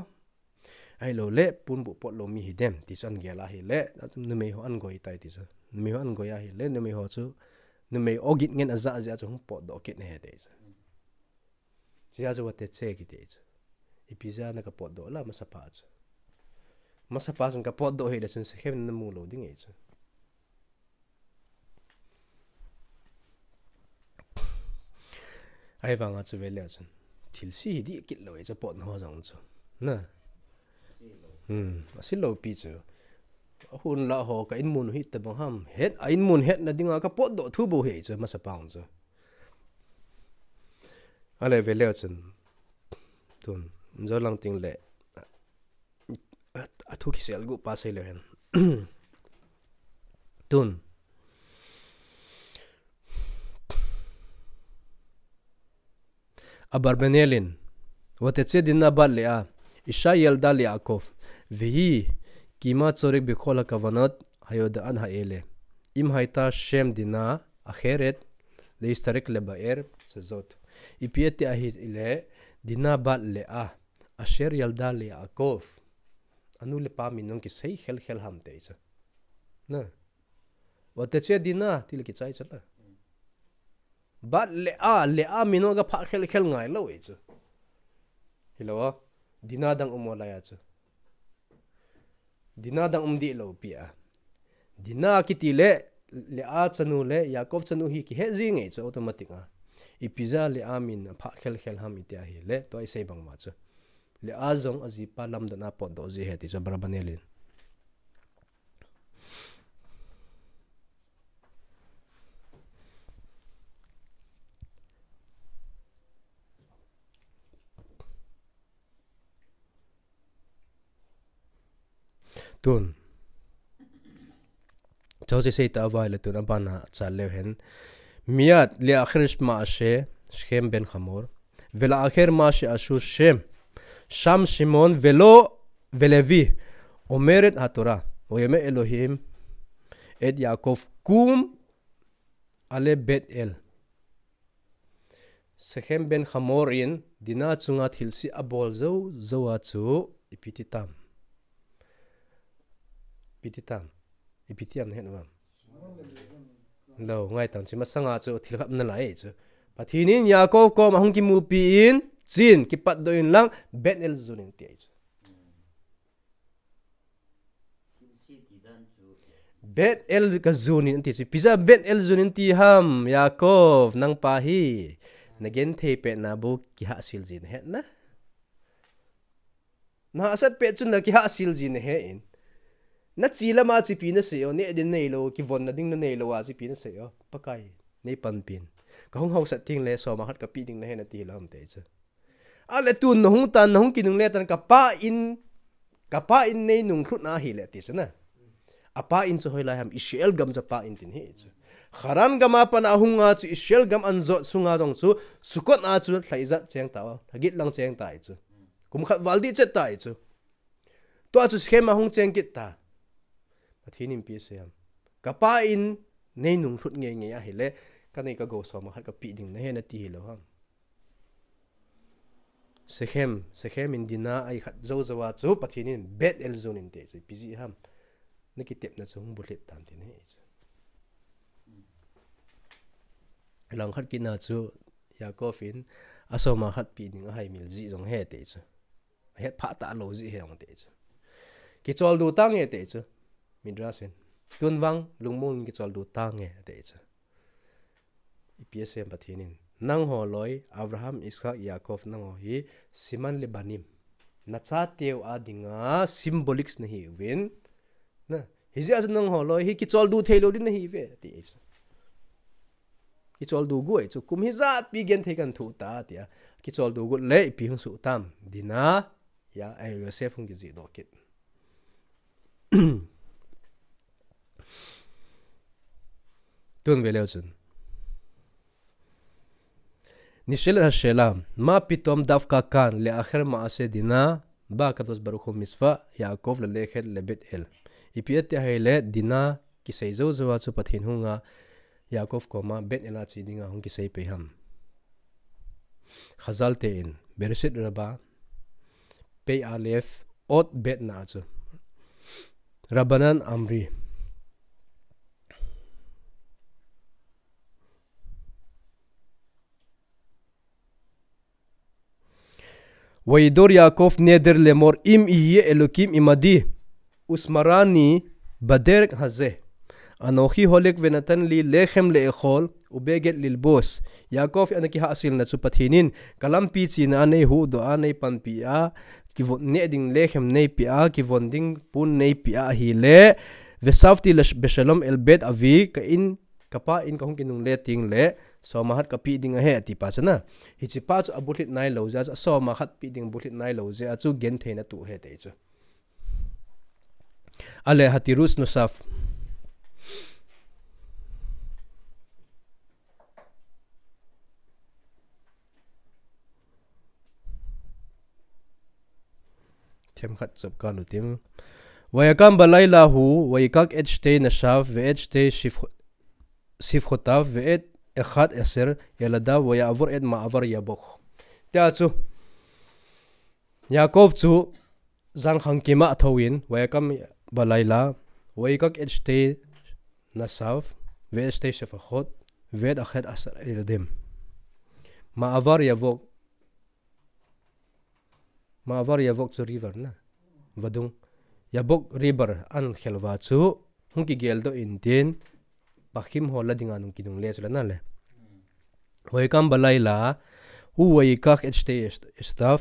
Ahilou le, pun bu pot lou mi hi dem, ti chu an gel ahile, numei ho an goi tai ti chu. Numei ho an goi ahile, numei ho chu, numei o git ngen a ja ja chu hung potdoh kit ne he te chu. Chia chu Vate che kiti chu. Ipi ja na kapotdoh la masa pa chu. Masa pa chun kapotdoh hile chun Shechem in ana mu lou ding e chu. Ahivanga chu ve le chun. Thilse hi dih kit lou e chu pot na ho jong chu. Na. Hmm, asi lou pi chu. Ahung lah ho ka in mun hi ta bang ham. Het, a in mun het na dinga kapotdoh thu bo he chu masa pa chu. Ale ve le chun. Tun, jo lang ting le. A, a thu kisel gu pa sei le hen. Tun. Abarbanel in, ותצא דינה בת לאה, אשה ילדה ליעקב, והיא קיימה צורך בכל הכוונות היודען האלה, אם הייתה שם דינה אחרת, להסתרק לבאר, זה זאת. Ipi ati ahile, Dina bat Leah, asher yalda le Yaakov. Anu le apa min nung kisei khel khel ham te chu. Na. Vatetse Dina, ti le kichai chu la. Bat Leah, Leah min nung ka pha khel khel ngai lou e chu. Hilou a. Dina dang um lai a chu. Dina dang um di lou pi a. Dina kiti le, Leah chanu le, Yaakov chanu hi kihe ji nge chu automatic a. Ipi ja Leah min a pha khel khel ham iti ahile, tua i sei bang ma chu. Leah jong ajipa lamdan a potdoh ji ahi ti chu Abarbanel in. Tun. Chau se sei ta vai le tun abana cha leu hen. מיד לאחר מה שעשה שכם בן חמור, ולאחר מה שעשו שם, שם שמעון ולא, ולוי, אומרת התורה, ויאמר אלהים את יעקב, קום עלה בית אל. Shechem ben Hamor in Dina chunga thilse abol jou jou a chu ipi ti tam. Ipi ti tam. Ipi ti am na het uvam. Lou, ngai tang chi masanga chu thil khap na lai chu. Pathen in Yaakov koma hung kimupi in, chen kipatdoh in lang Bethel jun in ti chu. Bethel ka jun in ti chu. Ipi ja Bethel jun in ti ham, Yaakov, nang pa hi. Na genthei pet na bou kihahsel ji na het na. Na hahsat pet chun na kihahsel ji na he in. Na chi lama chu ipi na sei o, neh ding nei lou, kivon na ding na nei lou a chu ipi na sei o. Pakai, nei panpi in. Ka hung hausat teng le, soma khat ka pe ding na he na ti lou ham te chu. Ale tun na hung tan, na hung kinungle tan, ka pa in, ka pa in nei nunglut na hile ti chu na. Apa in chu hoilai ham Israel gam chu apa in tin hi chu. Haran gam a pat a hung a chu Israel gam an jot sunga jong chu Sukkot a chu lha ijat cheng ta, lha get lang cheng ta hi chu. Kum khat val dih chet ta hi chu. Tua chu Shechem a hung cheng kit ta. Pathen in ipi asei ham. Ka pa in nei nunglut ngei ngei ahile, ka nei ka gou soma khat ka pe ding na he na ti hilou ham. Shechem, Shechem in Dina a ikhat jou jou a chu Pathen in Bethel jun in te chu ipi ji ham. Na kitepna chu hung bulhit tan tin hi chu. Lang khat kit na chu Yaakov in asoma khat pe ding a haimil ji jong he te chu. Ahet pha ta lou ji he jong te chu. Kicholdo tange te chu. Midrash in. Tun vang lungmong in kicholdo tange te chu. Ipi asei em Pathen in. Nangho loi, Abraham, Isaac, Yaakov, nangho hi, siman lebanim. Na chateu a dinga symbolics na hi uvin. Na, hijeh a chu nangho loi hi kicholdo thei lou ding na hi uve, ti chu. Kicholdo gu e chu, kum hijat pi genthei kan thu ta, tia. Kichol du got le ipi hung suh tam. Dinah, ya, eh, Joseph hung kijih doh kit. Tun ve leu chun. נשאלת השאלה, מה פתאום דווקא כאן, לאחר מעשה דינה, בא הקדוש ברוך הוא מצפה, יעקב ללכת לבית אל. Ipi ati ahile, Dinah kisei jou jou a chu Pathen hunga, Yaakov koma Beit El a che dinga hung kisei pei ham. Chazal te in, Bereshit Rabbah, Pei Aleph, Ot Bet na chu. Rabbanan Amri. וידור יעקב נדר לאמר אם יהיה אלקים עמדי ושמרני בדרך הזה אנכי הולך ונתן לי לחם לאכול ובגד ללבוש. Yaakov in ana kihahselna chu Pathen in ka lampi china a nei huhdoh a, nei panpi a, kivon neh ding lechem nei pe a, kivon ding pon nei pe a ahile, ושבתי לש-, בשלום אל בית אבי, ka in, ka pa in ka hung kinungle teng le, som a khat ka pe ding ahi, ati pa chu na. Hiche pa chu abulhit nailou jeh a chu, som a khat pe ding bulhit nailou jeh a chu, genthei na tuh ahi ti chu. Ale, ha תירוץ נוסף. Themkhat chop kanu tim. ויקם בלילה ההוא, ויקח את שתי נשיו, ואת שתי שפח-, שפחותיו, ואת אחד עשר ילדיו, ויעבור את מעבר יבוק. Tia chu, Yaakov chu, jan khang kima a thou in, ויקם בלילה, ויקח את שתי נשיו, ואת שתי שפחות, ואת אחד עשר ילדים. מעבר יבוק, מעבר יבוק chu river na. Vadung. Yabok river an khel uva chu, hung kigeldoh in tin, Pakim ho la dinga hung kinungle chu la na le. ויקם בלילה, ההוא ויקח את שתי אשתיו.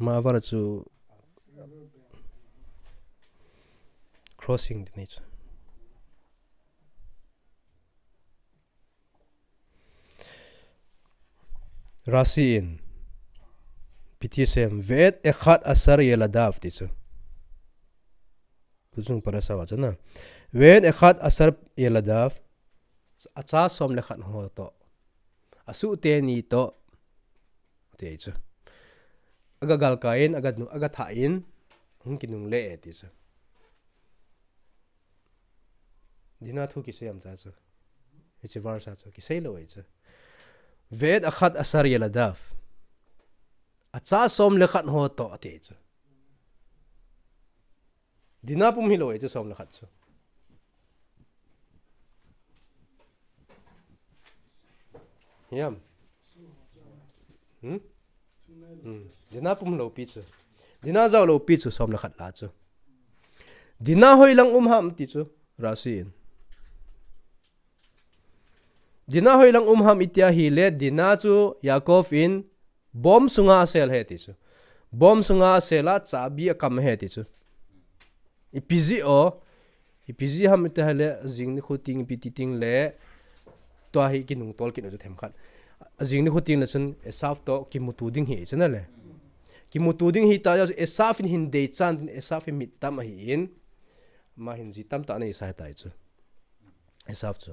מעבר chu crossing ti nei chu. Rashi in, ipi ti sem, ואת אחד עשר ילדיו ti chu. Tuchung parasha a chu na. ואת אחד עשר ילדיו, acha som le khat ho toh. Asuh teni toh. Ti chu. Aga galkai in, aga nu, aga thah in, hung kinungle e ti chu. Dinah thu kisei am ta chu. Hiche verse a chu, kisei lou e chu. ואת אחד עשר ילדיו. Acha som le khat ho toh ti chu. Dinah pum hilou e chu som le khat chu. Hiam. Hmm? Hmm. Dinah pum lou pi chu. Dinah jao lou pi chu som le khat la chu. Dinah hoilang um ham ti chu. Rashi in. Dinah hoilang um ham iti ahile, Dinah chu Yaakov in bom sunga asel e ti chu. Bom sunga asel a chabi akam e ti chu. Ipi jeh o, ipi jeh ham iti ahile, jing nikho teng ipi ti teng le, tua hi kinungtol kit u chu themkhat. Jing nikho teng le chun Esav toh kimuto ding hi chu na le. Kimuto ding hita chu Esav in hin dei chan tin Esav hi mit tam ahi in, ama hin ji tamtah anei sa tai chu. Esav chu.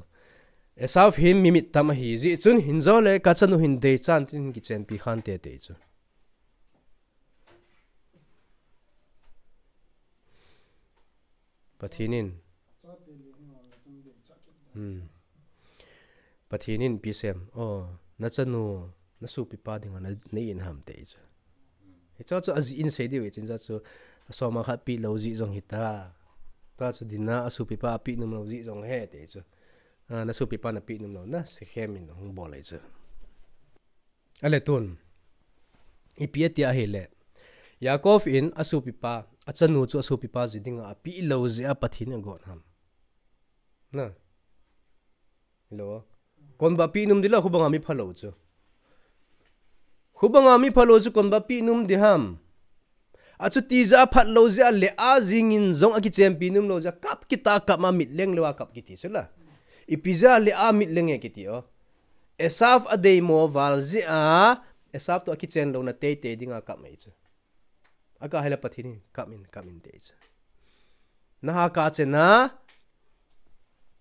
Esav hi mi mit tam ahi jeh chun hin jo le ka chanu hin dei chan tin hin kichenpi khan te ti chu. Pathen in. Hmm. Pathen in ipi sem. O, na chanu, na sopipa dinga na, na in ham ti chu. Hichu chu ajeh in sei diu e chun chu, asom a khat pe lou jeh jong hita. Tua chu Dinah asopipa ape nom lou jeh jong ahi ti chu. A, na sopipa na pe nom lou na, Shechem in hung bol e chu. Ale tun. Ipi ati ahile. Yaakov in asopipa, achanu chu asopipa ji dinga ape lou jeh a Pathen in agon ham. Na. Hilou. Kon ba pe nom ding la, khubanga mi phalou chu. Khubanga mi phalou chu kon ba pe nom ding ham. Achuti jeh a phat lou jeh a Leah jingin jong akichenpi nom lou jeh a kap kit a, kap ma mitleng lou a kap kiti chu la. Ipi jeh a Leah mitleng e kiti o. Esav adeimo val jeh a, Esav toh akichen louna teitei dinga kap mai chu. Akap hile Pathen in kap in, kap in ti chu. Naha kap chen a,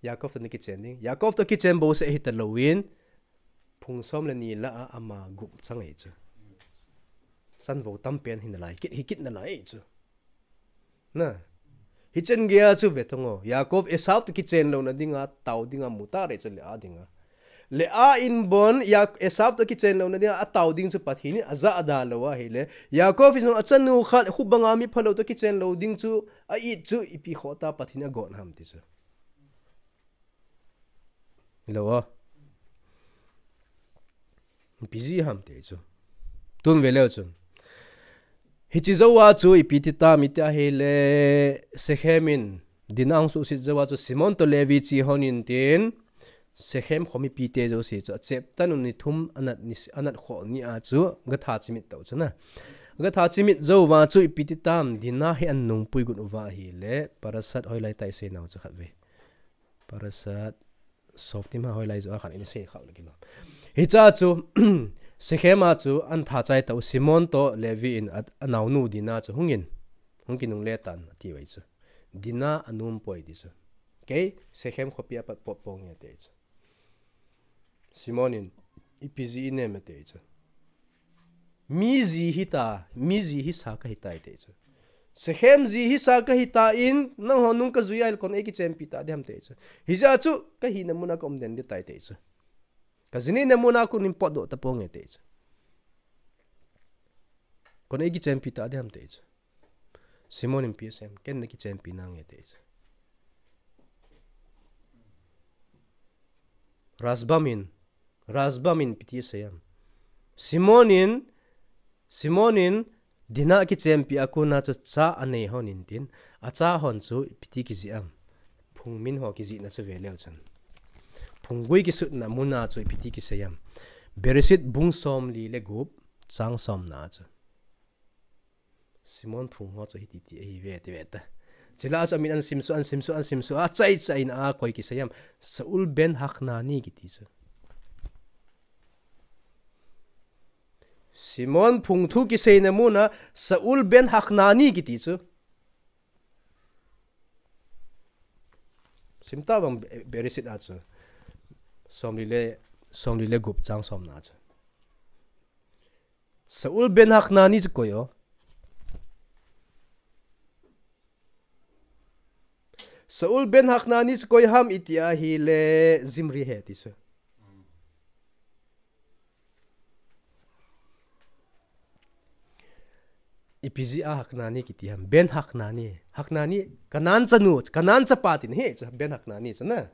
Yaakov toh nakichen ding. Yaakov toh kichen bouseh hita louvin, phung som le ni lah a ama gup chang ahi chu. Chanvo tam pen hi nalai kit, hi kit nalai ahi chu. Na. Hichen geiya chu ve tong o. Yaakov Esav toh kichen louna dinga, tao dinga, mu ta re chu Leah dinga. Leah in bon, Yak-, Esav toh kichen louna dinga, atao ding chu Pathen in ajah ada lou ahile. Yaakov in achanu khat, khu banga mi phalou toh kichen lou ding chu, a-it chu, ipi khoh tah Pathen in agon ham ti chu. Lou o. Ipi jeh ham ti chu. Tun ve leu chun. Hiche jou a chu ipi ti tam iti ahile Shechem in Dinah ahung suhset jou a chu Shimon toh Levi chi hon in tin Shechem kho mipite jouse chu achep tan un ni thum anat ni, anat kho ni a chu gatha chimit tau chu na. Gatha chimit jou uva chu ipi ti tam Dinah hi anung pui got uva ahile Parashat hoilai tah isei nau chu khat ve. Parashat Shoftim a hoilai joh a khan in sei khau le kilom. Hiche a chu, Shechem a chu, an tha chai tau Shimon toh Levi in a, anaonu Dinah chu, hungin, hung kinungle tan, ati uve chu. Dinah anom poi ti chu. Kei, Shechem khopi a pat pot ponge ati chu. Shimon in, ipi jeh inem ati chu. Mi ji hita, mi ji hisa kahitai ti chu. Shechem ji hisa kahitan, nangho nung kajui ahile koi in eikichenpi ta ding ham ti chu. Hijeh a chu, kahina muna kaum den ding tai ti chu. Kaji nehna muna kon in potdoh taponge ti chu. Koi in eikichenpi ta ding ham ti chu. Shimon in ipi asei em, ken nakichenpi nange ti chu. Rashbam in, Rashbam in ipi ti asei em. Shimon in, Shimon in, Dinah kichenpi a kona chu cha anei hon in tin, acha hon chu ipi ti kijih em. Phung min ho kijihna chu ve leu chun. Phung gui kisutna muna chu ipi ti kisei em. Bereshit bung somli le gup, chang somna chu. Shimon phung ho chu hiti ti ahi ve ti ve ta. Chule chu amin ahin simsuh, ahin simsuh, ahin simsuh, achai chai in akoi kisei em. Shaul ben Hanani kiti chu. Shimon phung thu kiseina muna Shaul ben Hanani kiti chu. Sim tavang Be-, Bereshit a chu. Somli le, somli le gup chang somna chu. Shaul ben Hanani chu koi o. Shaul ben Hanani chu koi ham iti ahile Zimri ahi ti chu. Ipi jeh a Hanani kiti ham. Ben Hanani. Hanani, Kanan chanu, Kanan chapa tina ahi chu, ben Hanani chu na.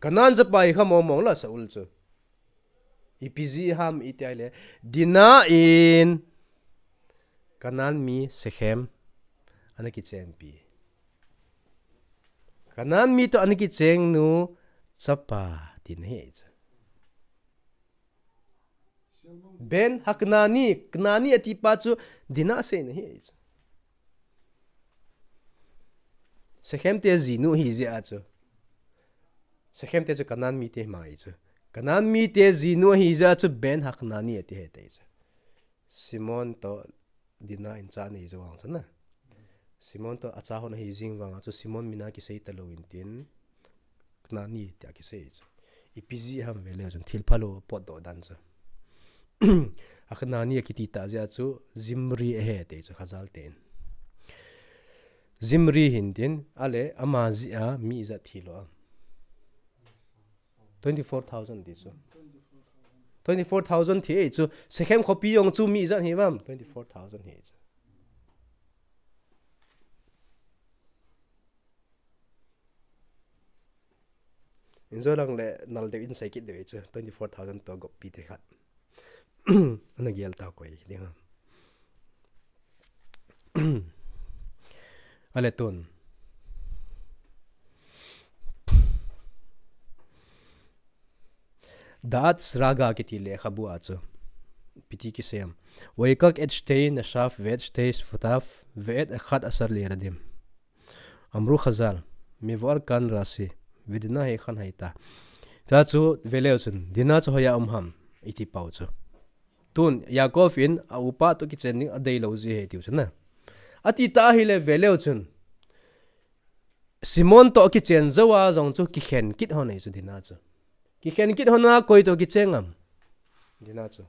Kanan chapa hi kha mong mong la Shaul chu. Ipi jeh ham iti ahile, Dinah in Kanan mi Shechem ana kichenpi. Kanan mi toh ana kicheng nu chapa tina ahi chu. Ben Hanani, Hanani ati pa chu Dinah aseina ahi chu. Shechem te jinu ahijeh a chu. Shechem te chu Kanan mite hima ahi chu. Kanan mite jinu ahijeh a chu Ben Hanani ati ahi ti chu. Shimon toh Dinah in cha anei jou vang chu na. Shimon toh acha hon ahi jing vang a chu Shimon min a kisei talou in tin. Hanani tia kisei chu. Ipi jeh ham ve leu chun thil phalou potdoh dan chu. Hanani akiti tah jeh a chu Zimri ahi ti chu Khazal ten. Zimri hin tin, ale ama jeh a mi ijat thi lou am. Twenty-four thousand ti chu. Twenty-four thousand thi ahi chu. Shechem khopi jong chu mi ijat hi uvam. Twenty-four thousand hi chu. Injo lang le nal deu in sei kit deu chu. Twenty-four thousand toh goppi te khat. Ana gel tau koi ding ham. Ale tun. Da'at Saraga kiti lekhabu a chu. Piti kisem. ויקח את שתי נשיו ואת שתי שפתיו ואת אחד עשר לילדים. אמרו חזל, מבואר כאן רש"י, ודינא היכן הייתה. Tua chu veleu chun, Dinah chu hoiya um ham, iti pau chu. Tun, Yaakov in, a upa toh kichen ding, adeilou jeh ahi tiu chu na. Ati ta ahile veleu chun. Shimon toh kichen jou a jong chu kikhen kit lhon ahi chu Dinah chu. Kikhen kit lhon a koi toh kicheng am. Dinah chu.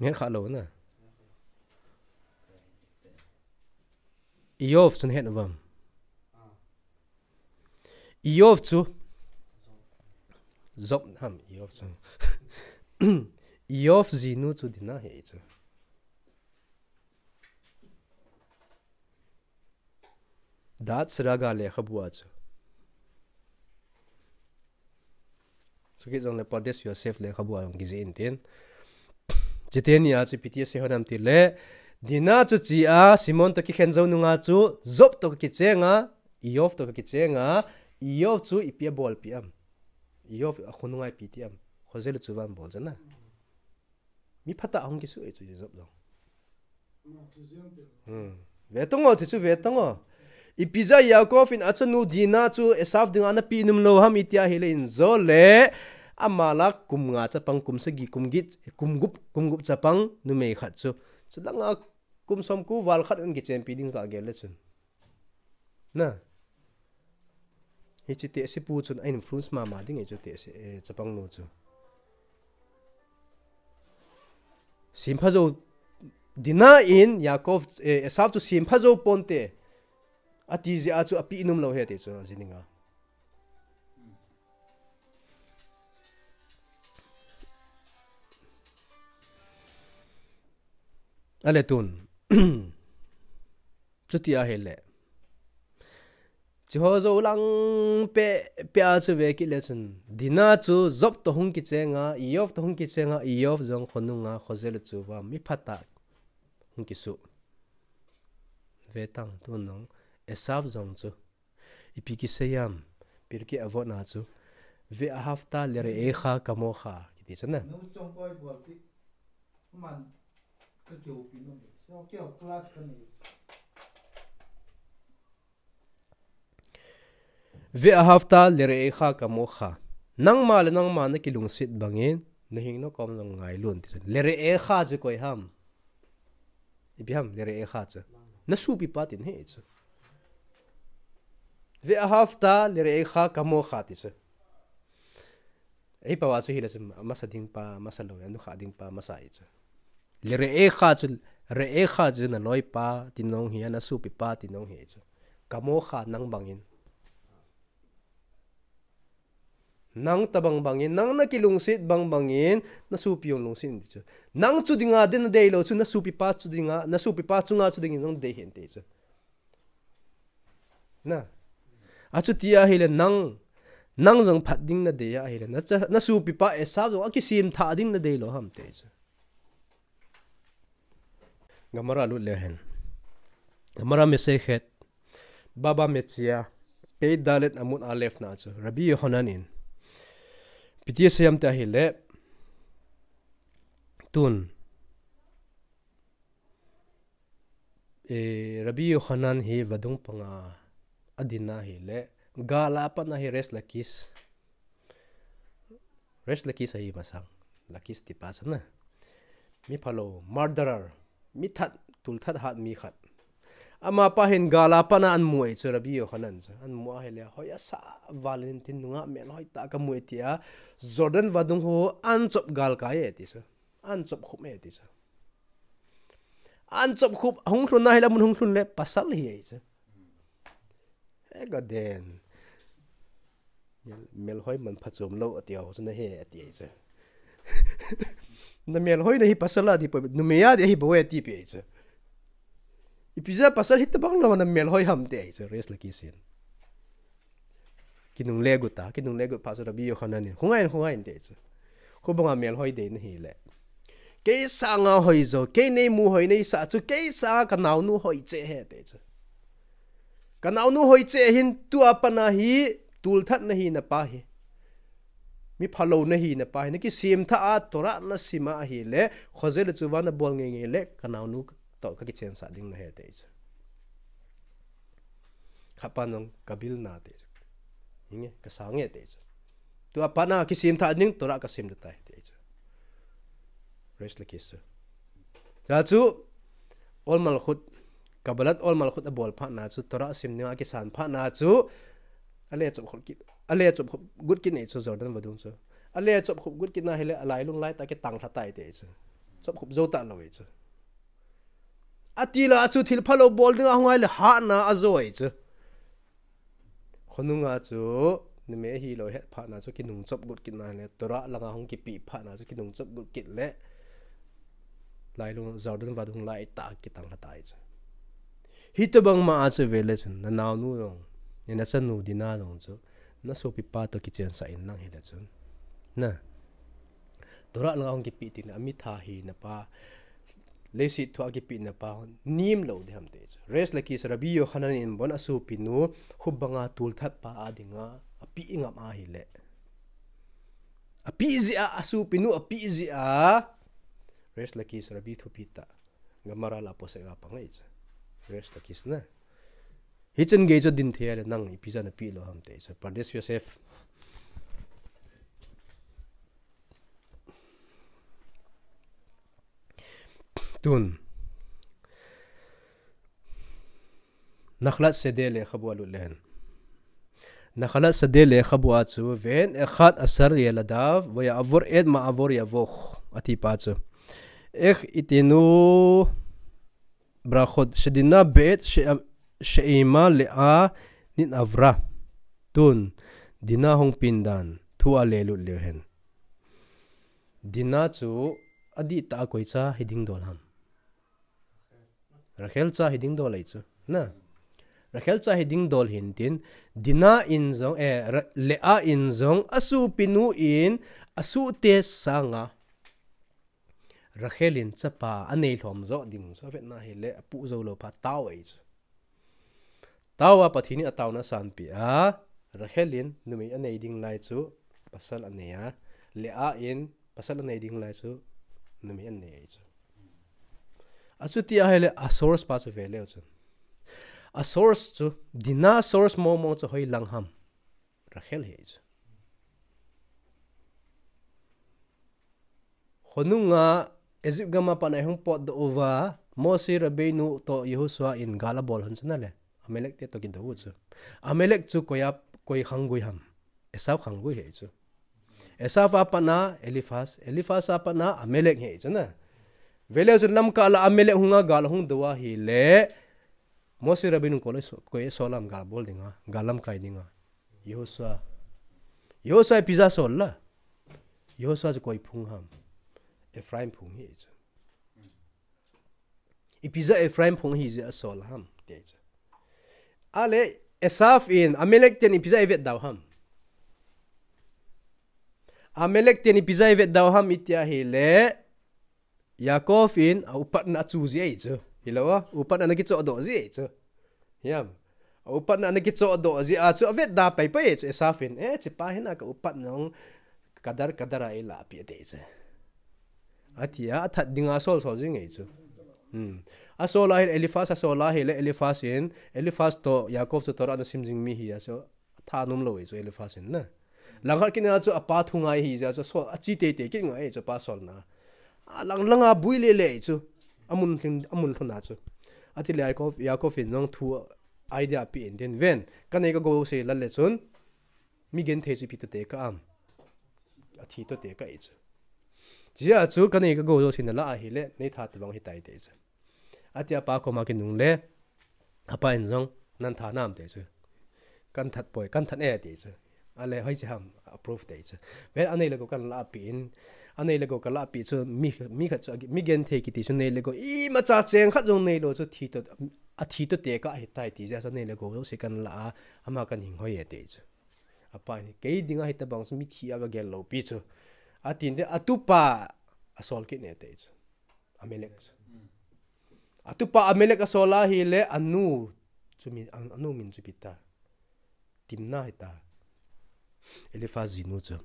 Ngen kha lou na. Iyov chun het uvam. Iyov chu. Job ham Iyov chu. Iyov jinu chu Dinah ahi chu. Da'at Saraga lekhabu a chu. Chukit jongle Pardes Yosef lekhabu a jong kijih in tin. Chuteni a chu ipi ti asei lhon am tile. Dinah chu chia Shimon toh kikhen jou nunga chu Job toh kakichenga, Iyov toh kakichenga, Iyov chu ipi abolpi am. Iyov akhonunga ipi ti am. Khojel chu van bol jana. Mi phatah hung kisu e chu Job jong. Hmm. Ve tong o, chu chu ve tong o. Ipi jeh a Yaakov in achanu Dinah chu Esav dinga ana pe nom lou ham iti ahile in jo le. Ama lah kum nga chapang, kum sagi, kum get, kum gup, kum gup chapang numei khat chu. Chulanga kum som ko val khat in kichenpi ding kagel le chun. Na. Hiche tehse pu chun a influence mama ding ahi chu tehse, eh, chapang nu chu. Sempha jou Dinah in Yaakov, eh, Esav chu sempha jou ponte. Ati jeh a chu ape nom lou ahi ti chu aji dinga. Ale tun. Chuti ahile. Chuho jou lang pe, pe a chu ve kit le chun. Dinah chu Job toh hung kichenga, Iyov toh hung kichenga, Iyov jong khonunga, khojel chu va mi phatah hung kisu. Ve tang tun nung, Esav jong chu. Ipi kisei am, Pirkei Avot na chu. ואהבת לרעך כמוך, kiti chu na. ואהבת לרעך כמוך. Nangma le nangma nakilungset bangin, nahing nakom jong ngailun ti chu. לרעך chu koi ham. Ipi ham, לרעך chu. Nasopipa tina ahi chu. ואהבת לרעך כמוך ti chu. Ei pa va chu hile chu masa ding pa, masa lou, anukha ding pa, masa ahi chu. לרעך chu, רעך chu naloipa, ti nong hi, nasopipa, ti nong hi chu. כמוך nang bangin. Nang tabang bangin, nang nakilungset bang bangin, nasopi jong lungset in ti chu. Nang chu dinga ding nadei lou chu, nasopipa chu dinga, nasopipa chunga chu dingin jong dei hen ti chu. Na. Achuti ahile nang, nang jong phat ding nadei ahile, na cha, nasopipa Esav jong akisem tha ding nadei lou ham ti chu. Gemara lut le hen. Gemara Masechet Baba Metzia, Pei Dalet Amud Alef na chu, Rabbi Yohanan in. Ipi ti asei am ti ahile, tun. Eh, Rabbi Yohanan hi vadung panga adin ahile, gal a pat a hi Resh Lakish. Resh Lakish ahi masang. Lakish tipa chu na. Mi phalou, murderer. Mi that, tul that hat mi khat. Amapa hin gal a pat a amu e chu Rabbi Yohanan chu. Amu ahile, hoi asa val in tin nunga melhoi tah kamu e tia. Jordan vadung ho anchop galkai e ti chu. Anchop khup e ti chu. Anchop khup, hung lhun ahile mun hung lhun le pasal hi e chu. He ka den. Mel, melhoi man phachom lou ati ho chu na he ati e chu. Na melhoi na hi pasal a di po, numei a di ahi bou e ti pe e chu. Ipi jeh a pasal hitobang lou na melhoi ham ti e chu, Resh Lakish in. Kinungle got a, kinungle got phat chu Rabbi Yohanan in, khongai in, khongai in ti chu. Khobang a melhoi dei na hile. Kei sanga hoi jo, kei neimu hoi neisah chu, kei sanga kanaonu hoi cheh ahi ti chu. Kanaonu hoi cheh hin tua pat a hi, tul that na hi napa hi. Mi phalou nahi napa hi, nakisem tha a, Torah nasim a ahile, khoje le chuva nabol ngei ngei le, kanaonu toh kakichen sah ding nahi ati chu. Khat pan jong kabil na ati chu. Hinge, kasang e ati chu. Tua pat na kisem tha ding, Torah kasim tai ati chu. Resh Lakish chu. Chuchu, Ol Malchut, Kabbalat Ol Malchut abol phat na chu, Torah sim dinga akisan phat na chu, ale chop khop kit, ale chop khop gut kit nei chu Jordan vadung chu. Ale chop khop gut kit na hile alailung lai tah kitang lha tai ati chu. Chop khop jou talou e chu. Ati la chu thil phalou bol dinga hung ahile hatna ajo e chu. Khonunga chu, numei ahilou het phat na chu kinung chop gut kit na le, Torah langa hung kipe phat na chu kinung chop gut kit le, lailung Jordan vadung lai tah kitang lha tai chu. Hitobang ma a chu vele chun, nanaonu jong, nachanu Dina jong chu, nasopipa toh kichen sah in lang hile chun. Na. Torah langa hung kipe tin, amitha hina pa, leiset thu a kipe na pa, nem lou ding ham ati chu. Resh Lakish, Rabbi Yochanan in bon asopinu, hubbanga tulthat pa a dinga, ape ngam ahile. Ape jeh a, asopinu ape jeh a, Resh Lakish, Rabbi thupi tah. Gemara la posek a pang e chu. Resh Lakish na. Hichun gei chu din thei le nang ipi jeh a nape lou ham ati chu. Pardes Yosef. Tun. Nachlat Seder lekhabu a lut le hen. Nachlat Seder lekhabu a chu, Ve'en echad asher yeladav, ve'ya'avor et ma'avor yavboch, ati pa chu. Ech itenu brachot, shedina be'et she-, she'ema Le'a nit'avra. Tun, Dina hung peng dan, thu a le lut le hen. Dina chu, adih tah a koi cha hiding dol ham. Rachel cha hiding dol ahi chu. Na. Rachel cha hiding dol hintin, Dina in jong, eh, Ra-, Le'a in jong, asopinu in, asuhte sanga. Rachel in chapa anei lhom jo ding chu, avetna hile, apoh jou lou phat tao ahi chu. Tao a Pathen in ataona asanpeh a, Rachel in numei anei ding lai chu, pasal anei a, Le'a in pasal anei ding lai chu, numei anei ahi chu. Achuti ahile, a source pa chu vele chun. A source chu, Dina source mong mong chu hoilang ham. Rachel hi chu. Khonunga Egypt gam a pat na ahung potdoh uva, Moshe Rabbeinu toh Yehoshua in gal abol hon chu na le, Amalek te toh kidou u chu. Amalek chu koi a, koi khanggui ham. Esau khanggui hi chu. Esau a pat na Eliphaz, Eliphaz a pat na Amalek hi chu na. Vele chun lamkah la Amalek hunga gal hung dou ahile, Moshe Rabbeinu koi le so-, koi asol ham gal bol dinga, gal lamkai dinga. Yehoshua. Yehoshua ipi jeh a asol la. Yehoshua chu koi phung ham. Ephraim phung hi chu. Ipi jeh a Ephraim phung hi jeh a asol ham, ti chu. Ale, Esau in, Amalek ten ipi jeh a eivetda u ham. Amalek ten ipi jeh a eivetda u ham iti ahile, Yaakov in a upatna achu jeh ahi chu. Hilou a, upatna ana kichohdoh jeh ahi chu. Hiam. A upatna ana kichohdoh jeh a chu avetda pai pai ahi chu Esau in. Eh, chepa hin a ka upatna jong kadar kadar a eilahpeh ati chu. Ati a, athat dinga asol sol jing ahi chu. Hmm. Asol ahile Eliphaz, asol ahile Eliphaz in, Eliphaz toh Yaakov chu Torah ana sim jing mi hi a chu. Atha nom lou ahi chu Eliphaz in na. Langkhat kit na chu apa thu ngai ahi jeh a chu asol, achi teitei kit ngai ahi chu apa solna. Alang langa bui le le ahi chu. Amun lhing, amun lhun a chu. Atile Yaakov, Yaakov in jong thu idea apen tin ven. Ka nei ka gou jouse la le chun. Mi genthei chu ipi toh tekah am. Athi toh tekah ahi chu. Chujeh a chu ka nei ka gou jouse nala ahile, nei that tobang hitai ti chu. Ati apa koma kinungle, apa in jong, nang that nam ti chu. Kan that poi, kan that e ti chu. Ale hoiche ham, approve ti chu. Ven anei le gou kan lahpeh in, anei le gou ka lahpeh chu, mi, mi khat chu, mi genthei kiti chu nei le gou, imacha cheng khat jong neilou chu, thi toh, athi toh tekah ahitai ti jeh a chu nei le gou jouse kan la a, ama kan hing hoi e ti chu. Apa in, kei dinga hitobang chu mithi a ka gel lou pi chu. Atin te, atupa asol kit ne ti chu. Amalek chu. Atupa Amalek asol ahile, anu chu min, an-, anu min chu ipi ta. Timna hita. Eliphaz jinu chu.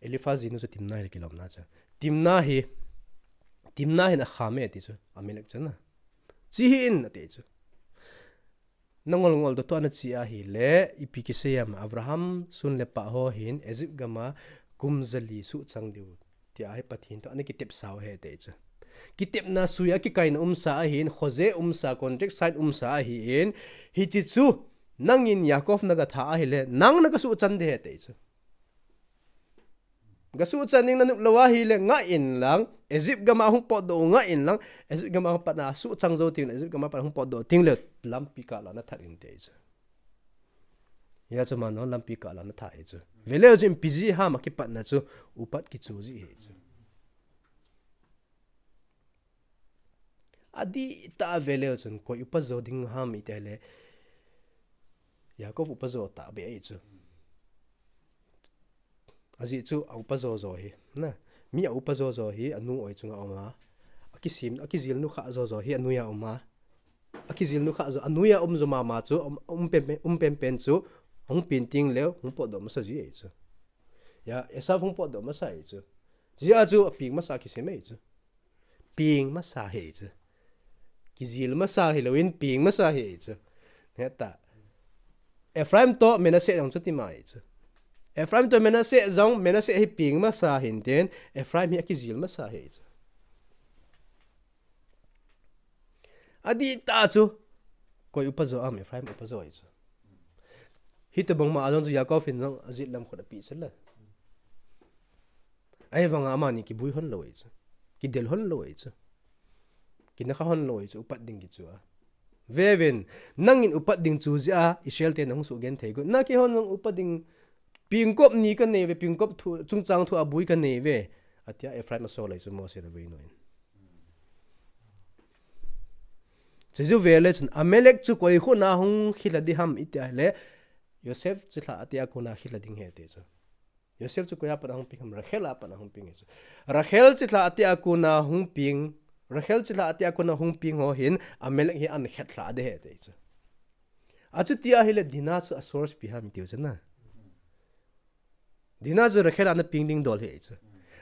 Eliphaz jinu chu Timna hi kilomna chu. Timna hi, Timna hin akham e ti chu, Amalek chun a. Chi hi in ati chu. Nangol ngol doh toh ana chi ahile, ipi kisei em, Abraham sun le pah ho hin Egypt gam a kum jali suhchang diu tia hi Pathen toh ana kitepsau ahi ati chu. Kitepna sui a kikaina umsa ahin, khoje umsa, contract sign umsa ahin, hiche chu nangin Yaakov naga tha ahile, nang naga suhchan ding ahi ati chu. Ga suhchan ding nanop lou ahile ngah in lang, Egypt gam a hung potdoh u ngah in lang, Egypt gam a hung pat na suhchang jou teng le, Egypt gam a pat hung potdoh teng le, lampi kah la nathat in ati chu. Hia chu mano lampi kah la nathat e chu. Veleu chu ipi jeh ham akipatna chu, upat kichu jeh ahi chu. Adih tah a veleu chun koi upa jo ding ham iti le, Yaakov upa jo tah beh ahi chu. Ajeh chu a upa jo jo hi, na, mi a upa jo jo hi anu oi chunga um a, akijil, akijil nu kha jo jo hi anu a um a, akijil nu kha jo, anu a um jo mama chu, um, um pen pen, um pen pen chu, hung peng teng leu, hung potdoh masa ji ahi chu. Hia, Esau hung potdoh masa ahi chu. Hia chu, apeng masa kisem ahi chu. Peng masa ahi chu. Kijil masa hilou in peng masa ahi chu. Heta. Ephraim toh Manasseh jong chuti ma ahi chu. Ephraim toh Manasseh jong, Manasseh hi peng masa ahin tin, Ephraim hi akijil masa ahi chu. Adih tah chu, koi upa jo am, Ephraim upa jo ahi chu. Hitobang ma a jong chu Yaakov in jong ajet lam khut api chu le. Ahivanga amani kibui hon lou ahi chu. Kidel hon lou ahi chu. Kinakha hon lou ahi chu, upat ding kichu a. Vevin, nangin upat ding chu jeh a, Israel te nahung sugenthei got. Na keihon jong upat ding, pengkop ni kanei ve, pengkop thu, chungchang thu abui kanei ve. Atia Ephraim asol ahi chu Mose le Veino in. Chuchu vele chun Amalek chu koi khut na hung khel a ding ham iti le, Joseph chilhah ate a kona khel a ding ahi ati chu. Joseph chu koi a pat a hung peng ham, Rachel a pat a hung peng ahi chu. Rachel chilhah ate a kona hung peng, Rachel chilhah ate a kona hung peng ho hin Amalek hi ahin khet lha ding ahi ati chu. Achuti ahile Dinah chu a source ipi ham iti chu na. Dinah chu Rachel a ana peng ding dol ahi chu.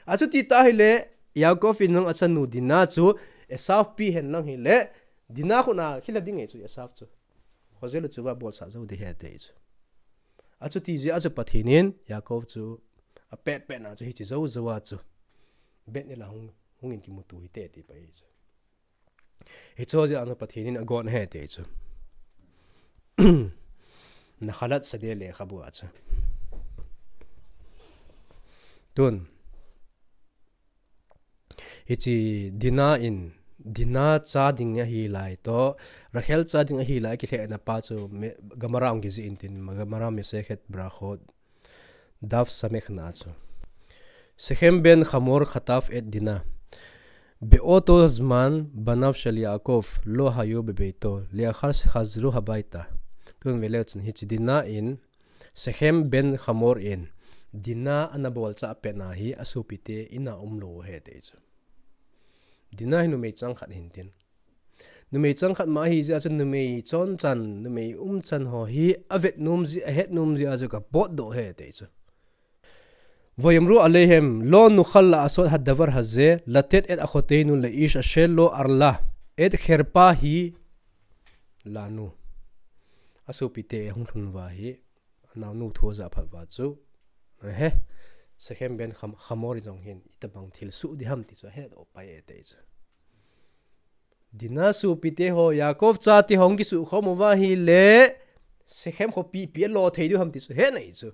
Achuti tah ahile, Yaakov in jong achanu Dinah chu Esau pi hen lang hile, Dinah khut na khel a ding ahi chu Esau chu. Khoje le chuva bolsah jou ding ahi ati chu. Achuti jeh a chu Pathen in Yaakov chu apet pet na chu hiche jou jou a chu. Bethel a hung, hung in kimuto hite ati pai chu. Hiche jeh a chu Pathen in agon ahi ati chu. Nachalat Sadeh lekhabu a chu. Tun. Hiche Dinah in, Dinah cha ding ahi lai toh, Rachel cha ding ahi lai kilhehna pa chu me-, Gemara hung kijih in tin, Gemara Masechet Berachot, Daf Samech na chu. Shechem ben Hamor chatav et Dinah. Beoto zman banav shel Yaakov lo hayu bebeito, leachar shechazru habaita. Tun veleu chun hiche Dinah in, Shechem ben Hamor in, Dinah ana bolchah pet na hi asopite in a umlou ahi ati chu. Dinah hi numei chang khat ahin tin. Numei chang khat ma ahi jeh a chu numei chon chan, numei um chan ho hi avet nom jeh, ahet nom jeh a chu kapotdoh ahi ati chu. Vayomru aleihem, lo nuchal la'asot hadavar hazeh, latet et achoteinu le'ish asher lo arla, et cherpa hi lanu. Asopite ahung lhun uva hi, anaonu thu ajah phat uva chu. Ehe, Shechem ben Ham-, Hamor in jong hin, itobang thil soh ding ham ti chu ahedoh pai e ati chu. Dinah sopite ho, Yaakov chate ho hung kisukhom uva ahile, Shechem khopi ipi alo thei diu ham ti chu, ahet nai chu.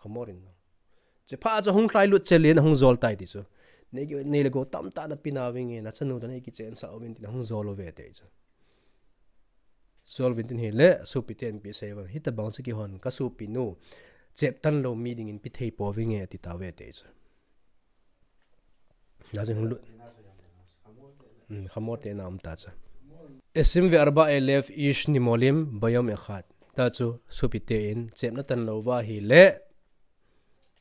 Hamor in jong. Chuphat chu ahung lhailut chel in ahung jol tai ti chu. Nei, nei le gou tamtah nape nauvinge, nachanu toh nei kichensah uvin tin ahung jol uve ati chu. Jol uvin tin ahile, sopite in ipi asei uvem. Hitobang chu keihon kasopinu cheptan lou mi dingin pe thei pouvinge ati tauve ati chu. Nachun hung lut. Hmm, Hamor te in a um ta chu. Esim ve arba elef ish nimolim bayom echad. Ta chu sopite in chepna tan lou uva ahile,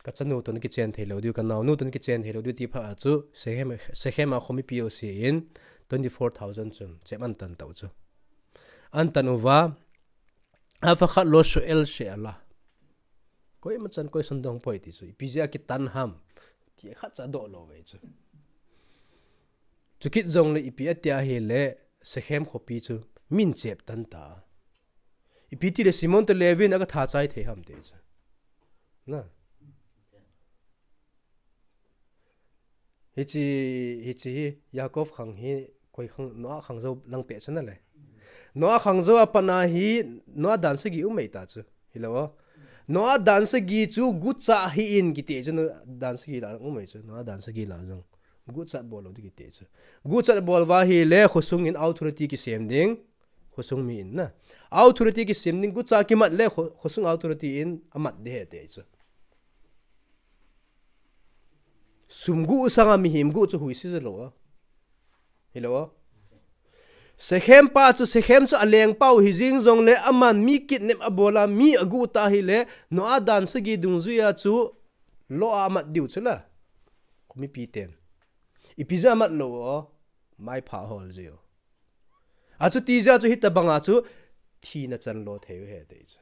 kachanu toh nakichen thei lou diu, kanaonu toh nakichen thei lou diu ti phat a chu Shechem, Shechem a khomipi jouse in twenty-four thousand chun chep ahin tan tau chu. Ahin tan uva, af echad lo shoel she'ela. Koima chan koi son dong poi ti chu. Ipi jeh a kitan ham. Ti khat cha doh lou ve chu. Chukit jongle ipi ati ahile Shechem khopi chu min chep tan ta. Ipi tile Simon to Levin aga tha chai thei ham ti chu. Na. Hichi, hichi hi Yaakov khang hi koi khang, Noah khang jou lang peh chu na le. Noah khang jou a pat na hi Noah dan sagi um mai ta chu. Hilou. Noah dan sagi chu gucha hi in kiti chu Noah dan sagi la um mai chu. Noah dan sagi la jong. Gucha bol lou di kiti chu. Gucha bol va hile khosung in authority kisem ding. Khosung mi in na. Authority kisem ding gucha kimat le kho-, khosung authority in amat de he ti chu. Sum gu sanga mihem gu chu huisi je lou a. Hilou. Shechem pa chu, Shechem chu aleng pau hi jing jongle aman mi kidnap abol a mi agu ta hile Noah dan sagi dungjui a chu lo a amat diu chu la. Khomipi ten. Ipi jeh a amat lou o. Mai pha hol jeh u. Achuti jeh a chu hitabang a chu thina chan lo thei u he ti chu.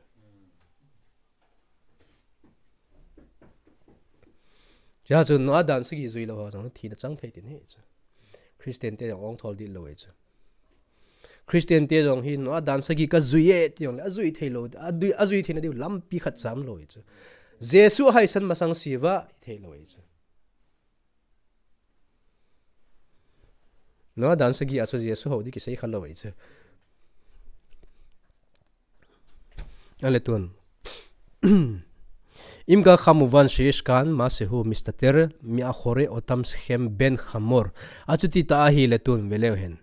Chua chu Noah dan sagi jui lou ho jong thina chang thei tin hi chu. Christian te jong ong thol di lou hi chu. Christian te jong hi Noah dan sagi ka jui e ti jong le, ajui thei lou, ajui, ajui theina diu lampi khat cham lou hi chu. Jesu haisan masang siva thei lou hi chu. Noah dan sagi a chu Jesu hou di kisei kha lou hi chu. Ale tun. Im ka khamuvan shish kan ma se hu mistater mi a khore otam Shechem ben Hamor. Achuti ta ahile tun veleu hen.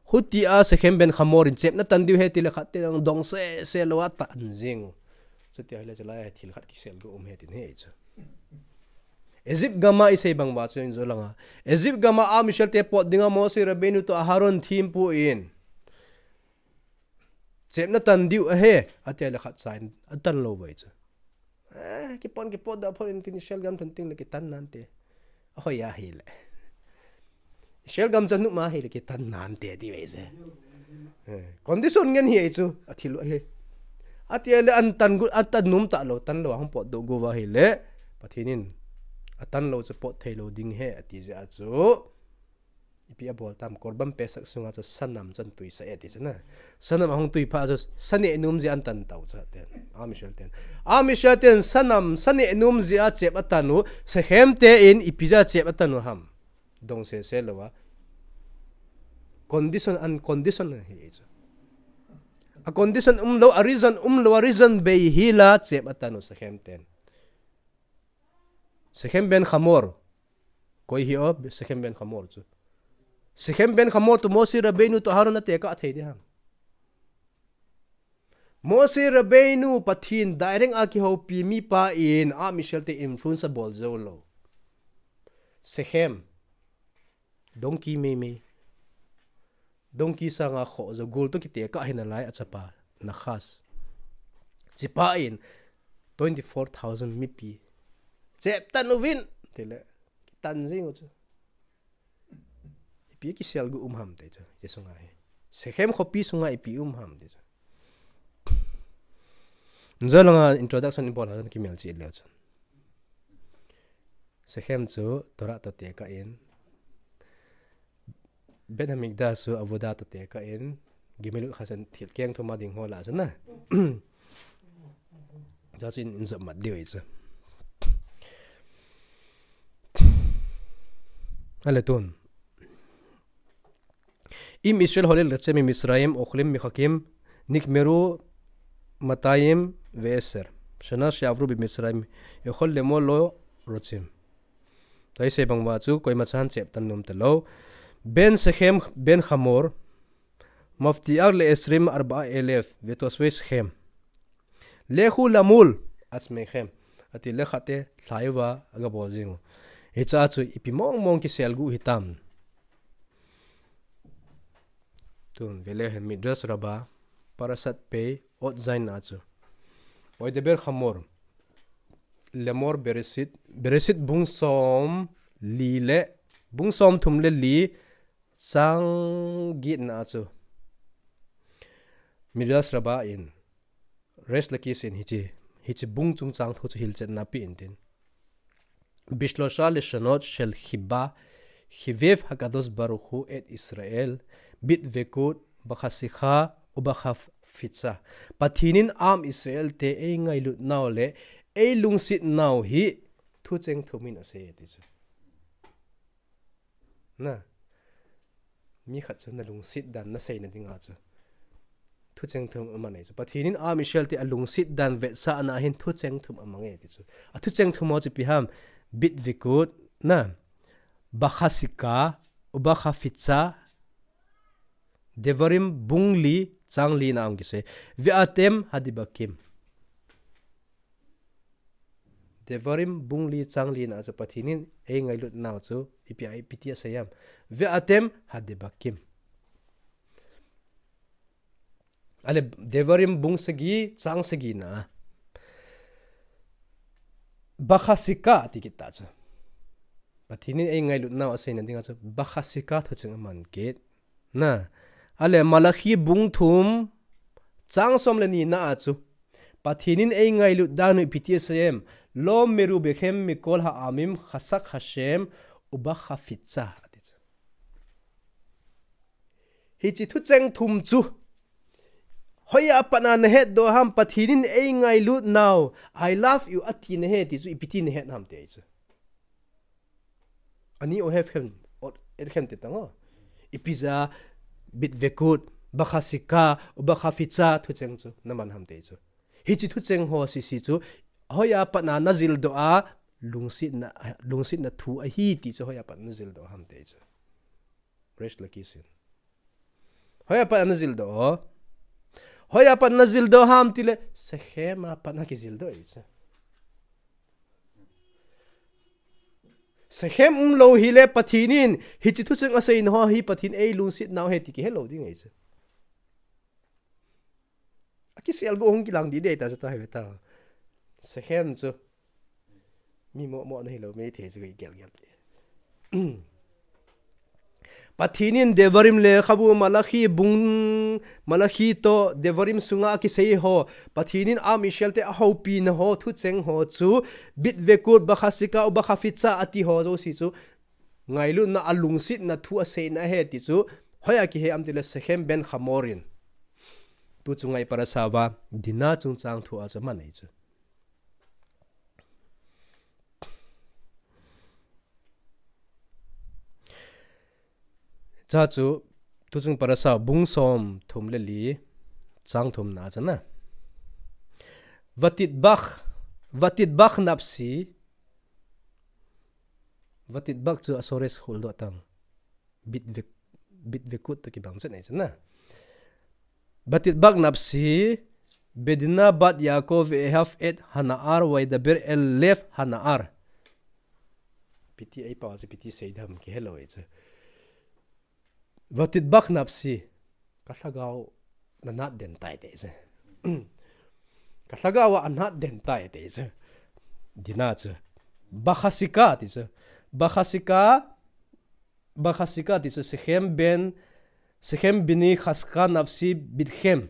Huti a Shechem ben Hamor in chepna tan diu he ti le khat te dong se se lou a tan jing. Chuti ahile chu lai thil khat kisel gu um he tin he chu. Egypt gam a isei bang va chu in jo langa. Egypt gam a Am Israel te pot dinga Moshe Rabbeinu to Aharon thim pu in. Chepna tan diu ahe, ati le khat cha in, atan lou vai chu. Eh, kipon, kipon da pon in tin Israel gam thun ting le kitan nante. Ahoi ahile. Israel gam chan nu ma hile kitan nante ti vai se. Eh, condition ngen hi ai chu, athil u ahe. Ati le an tan gu, an tan num ta lou, tan lou, ahung pot doh gu va hile. Pathen in, atan lou chu pot thei lou ding he, ati jeh a chu. Ipi abol tam, Korban Pesach sunga chu sanam chan tui sa e ti chu na. Sanam ahung tui pha chu sa neh num jeh a an tan tau chu ten. Am Israel ten. Am Israel ten sanam, sa neh num jeh a chep atan u, Shechem te in ipi jeh a chep atan u ham. Dong se se lou a. Condition, an condition hi chu. A condition um lou, a reason um lou, a reason bei hi la chep atan u Shechem ten. Shechem ben Hamor. Koi hi o, Shechem ben Hamor chu. Shechem ben Hamor to Moshe Rabbeinu to Aharon ate ka thei di ham. Moshe Rabbeinu Pathen direct a kihoupi mi pa in Am Israel te influence abol jou lou. Shechem. Donkey mei mei. Donkey sanga kho jo gul to kite ka hina lai a chapa. Nahash. Chipa in twenty four thousand mipi. Chep tan uvin. Tile. Tan jing u chu. Ipi kisel gu um ham te chu. Jesu nga hi. Shechem khopi sunga ipi um ham te chu. Njo langa introduction in bol ha kimel chi le chu. Shechem chu Torah to te ka in. Beit Hamikdash chu Avodah to te ka in. Gemilut Chesed thil keng thuma ding ho la chu na. Jasin in zop mat diu chu. Ale tun. Im Israel holil retsem mi Mitzrayim, Ochlim Mechakim, Nikmeru Matayim Ve'eser. Shana she'avru bi Mitzrayim, yochol lemol lo rotzim. Taise bangva chu, koima chan chep tan num ta lo. Ben Shechem, ben Hamor, mafti'ar le esrim arba'a elef, vetosve Shechem. Lechu lamul atzmechem. Ati le khate lhaiva aga bol jing u. Hicha chu ipi mong mong kisel gu hitam. Tun vele hen Midrash Rabbah, Parashat Pei, Ot Zayin a chu. Oideber Hamor. Lemor Bereshit, Bereshit bung som li le, bung som thum le li, chang get na chu. Midrash Rabbah in. Resh Lakish in hichi Hiche bung chungchang thu chu hilchetna pe intin. Bishloshah leshonot shel chiba, chivev hakadosh baruch hu et Israel, bidvekut, bachasika, ubachafitza. Pathen in am Israel te eingailut nau le eilungset nau hi thucheng thum in asei e ti chu. Na. Mi khat chu nalungset dan naseina dinga chu thucheng thum aman e chu. Pathen in am Israel te alungset dan vetsahna hin thucheng thum amang e ti chu. A thucheng thum ho chu ipi ham? Bidvekut, na. Bachasika, ubachafitza, Devarim bung li chang li na a kisei. Ve'atem hadibakim. Devarim bung li chang li na chu Pathen in eingailut nau chu ipi a, ipi ti asei ham? Ve'atem hadibakim. Ale Devarim bung sagi chang sagi na. Bachasika ti kit ta chu. Pathen in eingailut nau aseina dinga chu bachasika thucheng aman kit. Na. Ale Malachi bung thum chang som le ni na a chu. Pathen in eingailut dan u ipi ti asei em? Lo merubechem mikol ha'amim chasak Hashem ubachafitza, ati chu. Hiche thucheng thum chu hoiya pat na nahetdoh ham? Pathen in eingailut nau, I love you ati nahi ti chu ipi ti nahet ham ti chu. Ani o hef khem, o et khem ti tang o. Ipi ja bidvekut, bachasika, ubachafitza thucheng chu naman ham ti chu. Hiche thucheng ho sisi chu hoiya pat na najildoh a lungsetna, lungsetna thu ahi ti chu hoiya pat najildoh ham ti chu. Resh Lakish in. Hoiya pat najildoh. Hoiya pat najildoh ham tile Shechem a pat nakijildoh e chu. Shechem umlou hile Pathen in hiche thucheng aseina ho hi Pathen eilungset nau ahi ti kihelou ding ahi chu. Akisel go hung kilang di de ta chu ta hi ta. Shechem chu. Mi mo mo na hilou mei thei chu gel gel. Pathen in Devarim lekhabu Malachi bung, Malachi to Devarim sunga akisei ho. Pathen in am Israel te ahoupi na ho, thucheng ho chu. Bidvekut, bachasika, ubachafitza ati ho jouse chu. Ngailutna a lungsetna thu aseina ahi ti chu. Hoiya kihe am tile Shechem ben Hamor in. Tu chunga i parasha uva, Dinah chungchang thu a chu aman e chu. Cha chu, tu chung parasha bung som thum le li, chang thum na chu na. Vatidbak, vatidbak nafshi, vatidbak chu a sores khul doh tang. Bidvek, bidvekut to kibang chen e chu na. Vatidbak nafshi, bedinah bat Yaakov ve'ahav et hana'ar vaydaber el lev hana'ar. Ipi ti ei pao chu ipi ti sei dem kihelou e chu. Vatidbak nafshi, ka lhagao na nat den tai ti chu. Ka lhagao a nat den tai ti chu. Dinah chu. Bachasika ti chu. Bachasika, bachasika ti chu Shechem ben, Shechem bini chasaka nafshi bitchem.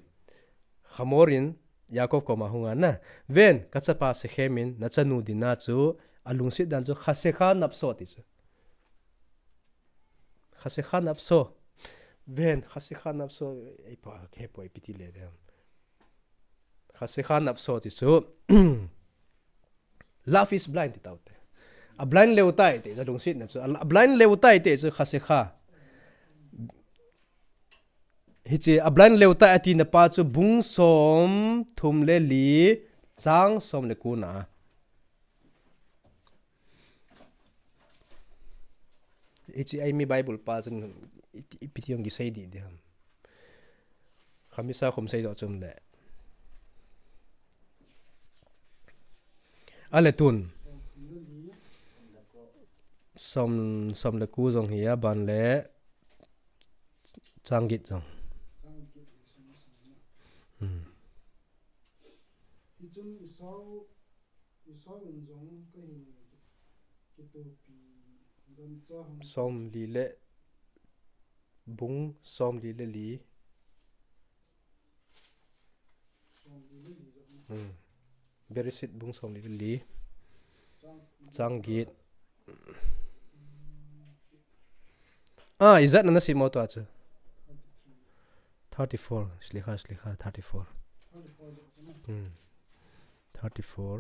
Hamor in Yaakov koma hung a na. Ven, ka chapa Shechem in, na chanu Dinah chu, alungset dan chu, chaseka nafsho ti chu. Chaseka nafsho. Ven, chaseka nafsho, ei pa, ke po, ipi ti le dem. Chaseka nafsho ti chu. Love is blind ti tau te. A blind leu tai ti, a lungsetna chu. A blind leu tai ti chu chaseka. Hiche, a blind leu tai ati na pa chu bung som thum le li, chang som le ko na. Hiche ei mi Bible pa chun i, i, ipi ti jong kisei di di ham. Khamisa khum sei doh chom le. Ale tun. Som, som le ko jong hi a ban le chang get jong. Hmm. Hichun Esau, Esau in jong kahin kitopi gancha hung. Som li le bung som li le li. Som li le li jong. Hmm. Bereshit bung som le li. Chang get. Ah, ijat na nasim mo tua chu. Thirty-four, slikha, slikha, thirty-four. Hmm. Thirty-four.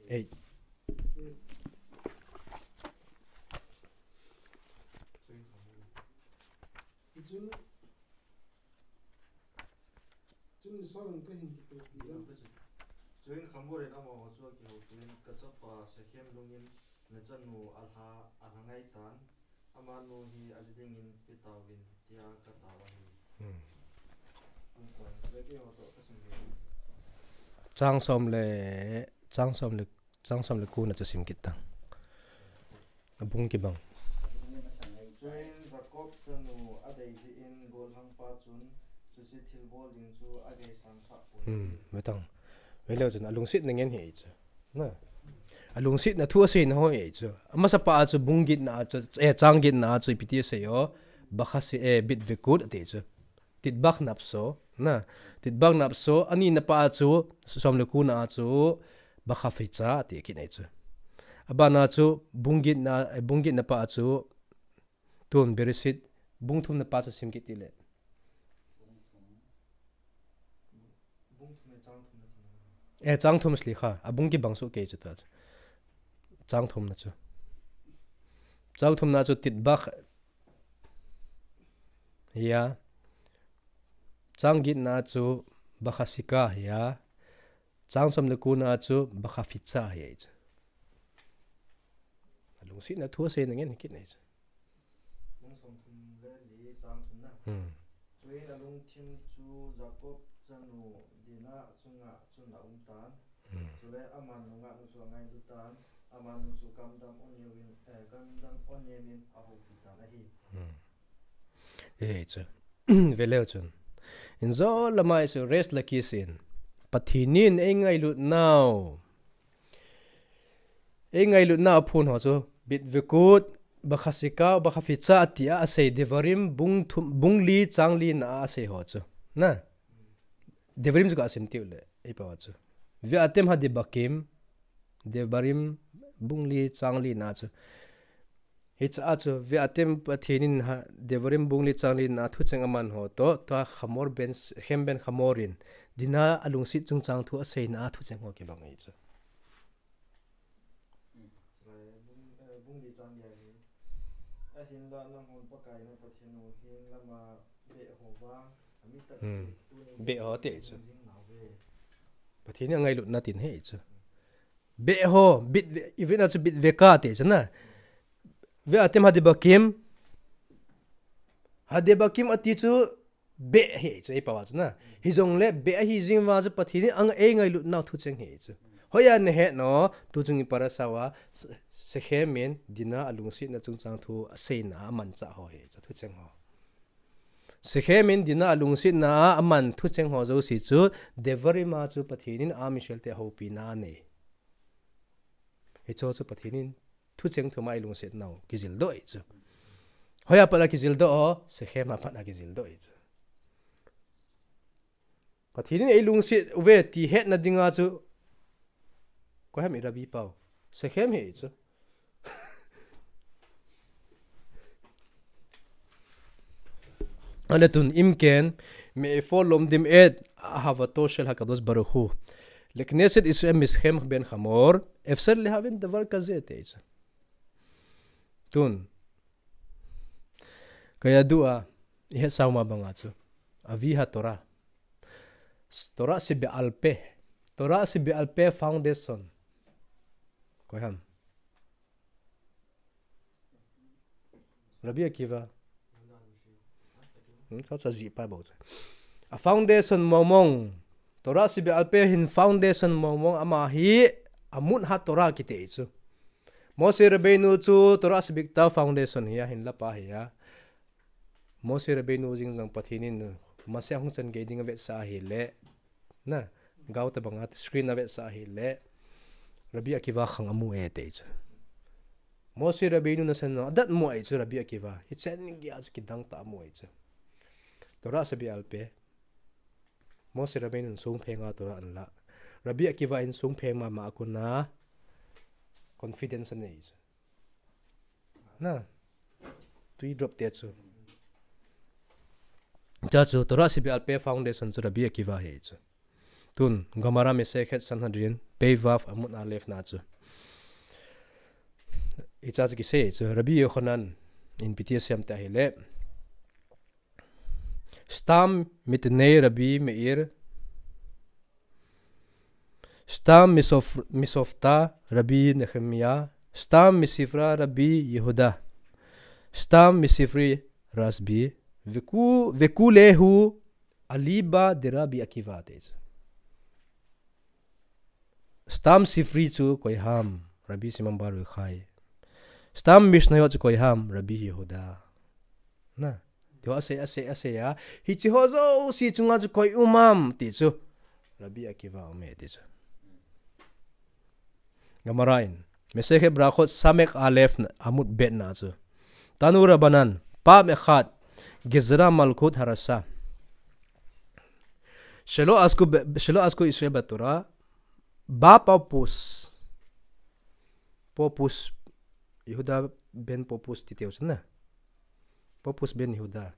Eight. Chun, chun Esau in ka hin kitoh pi a. Chuin Hamor in amaho chu akihoutoh in, ka chapa Shekhem lungin nachanu alha, alha ngai tan, amanu hi aji dingin pe tauvin, tia ka tao ahi. Hmm. Kum koi, le keiho toh ka sim ve. Chang som le, chang som le, chang som le ko na chu sim kit tang. Abung kibang. Chuin Jacob chanu adei jeh in gollhangpa chun chuche thilbol ding chu agei sangsah poi. Hmm, ve tang. Ve leu chun alungsetna ngen hi chu. Na. Alungsetna thu aseina ho hi chu. Amasapa a chu bung getna a chu, eh, chang getna a chu ipi ti asei o. Bachasi, eh, bitvekud ati chu. Titbach napso, na. Titbach napso, anina pa a chu, som le ko na a chu, bachafetza ati kit nei chu. Abana chu, bung getna, eh, bung getna pa a chu, tun Bereshit, bung thumna pa chu sim kit tile. Eh, chang thum slikha, abung kibang soh kei chu ta chu. Chang thumna chu. Chang thumna chu Titbach, hiya. Chang getna chu Bachasika, hiya. Chang som le ko na chu Bachafetza, hiya chu. Alungsetna thu aseina ngen kit nei chu. Bung som thum le li chang thumna. Hmm. Chuin alungthim chu Jacob chanu Dinah chunga chun aum tan. Hmm. Chule aman nungah nu chu angailut tan. Amanu chu kamdam Onemin, eh, kamdam Onemin ahoupi tan ahi. Hmm. Hiche chu. Ve leu chun. Injo lama isu Resh Lakish in. Pathen in eingailut nau. Eingailut nau aphon ho chu. Bitvekud, Bachasika, Bachafetza ati a asei Devarim bung thum, bung li chang li na a asei ho chu. Na. Devarim chu ka sim tiu le. Ei pa chu. Ve'atem hadibakim, Devarim bung li chang li na chu. Hiche a chu, Ve'atem Pathen in ha, Devarim bung li chang li na thucheng aman ho toh, tua Hamor ben, Shekhem ben Hamor in, Dinah alungset chungchang thu aseina a thucheng ho kibang ahi chu. Bung, eh, bung li chang li ahi. Ahinla nanghon Pakai na Pathen u heng lama beh ho vang, ami tak Hmm. Beh ho te chu. Pathen in angailutna tin he chu. Beh ho, bit ve, i vena chu bitvekud te chu na. Ve'atem hadibakim. Hadibakim ati chu beh he chu ei pa chu na. Hijongle beh ahi jing vang chu Pathen in ang eingailut nau thucheng he chu. Hoiya nahet nom, tuchung i parasha uva, Se-, Shekhem in Dinah alungsetna chungchang thu aseina amanchah ho he chu thucheng ho. Shekhem in Dinah alungsetna a aman thucheng ho jouse chu, Devarim a chu Pathen in Am Israel te ahoupina anei. Hicho chu Pathen in thucheng thu ma eilungset nau kijil doh ahi chu. Hoiya pat a kijil doh o, Shekhem a pat a kijil doh ahi chu. Pathen in eilungset uve ti hetna dinga chu. Koi ham i Rabbi pau. Shekhem he chu. Anatun imken, me'efa lomdim et ahavato shel Hakadosh Baruch Hu lekneset Israel mishechem ben Hamor, efser lehavin davar kaze te chu. Tun. Kayadua, i het sao ma banga chu. Avi HaTorah. Torah Shebe'al Peh. Torah Shebe'al Peh foundation. Koi ham. Rabbi Akiva. Hmm, sao cha ji pa bou. A foundation mong mong. Torah Shebe'al Peh hin foundation mong mong ama hi amut HaTorah kiti chu. Moshe Rabbeinu chu Torah Shebiktav foundation hi a hin la pa hi a. Moshe Rabbeinu jing jong Pathen in Mashiach hung chan gei ding avetsah ahile. Na, gao tabang a screen avetsah ahile. Rabbi Akiva khang amu e te chu. Moshe Rabbeinu nasan adat mu e chu Rabbi Akiva. Hi chen gei a chu kidang tah amu e chu. Torah Shebe'al Peh. Moshe Rabbeinu in songpheng a Torah ana la. Rabbi Akiva in songpheng mama a kona confidence anei. Na. Tui drop te chu. Cha chu Torah Shebe'al Peh foundation chu Rabbi Akiva ahi chu. Tun Gemara Masechet Sanhedrin, Pei Vav Amud Aleph na chu. Hicha chu kisei chu Rabbi Yochanan in ipi ti asei em tia ahile. Stam mitnei Rabbi Meir, Stam misof-, misofta Rabbi Nehemiah, Stam misifra Rabbi Yehuda, Stam misifri Rasbi, veku-, vekulehu aliba de Rabbi Akiva te. Stam Sifri chu koi ham, Rabbi Shimon Bar Yochai. Stam Mishnayot chu koi ham, Rabbi Yehuda. Na, tia asei, asei, asei a. Hiche ho jouse chunga chu koi um am ti chu. Rabbi Akiva aume ti chu. Gemara in. Masechet Berachot Samech Aleph Amud Bet na chu. Tanu Rabbanan, פעם אחת גזרה מלכות הרשע שלא עסקו ב-, שלא עסקו ישראל בתורה, בא פפוס. פפוס, יהודה בן פפוס תיתאו שנה. פפוס בן יהודה.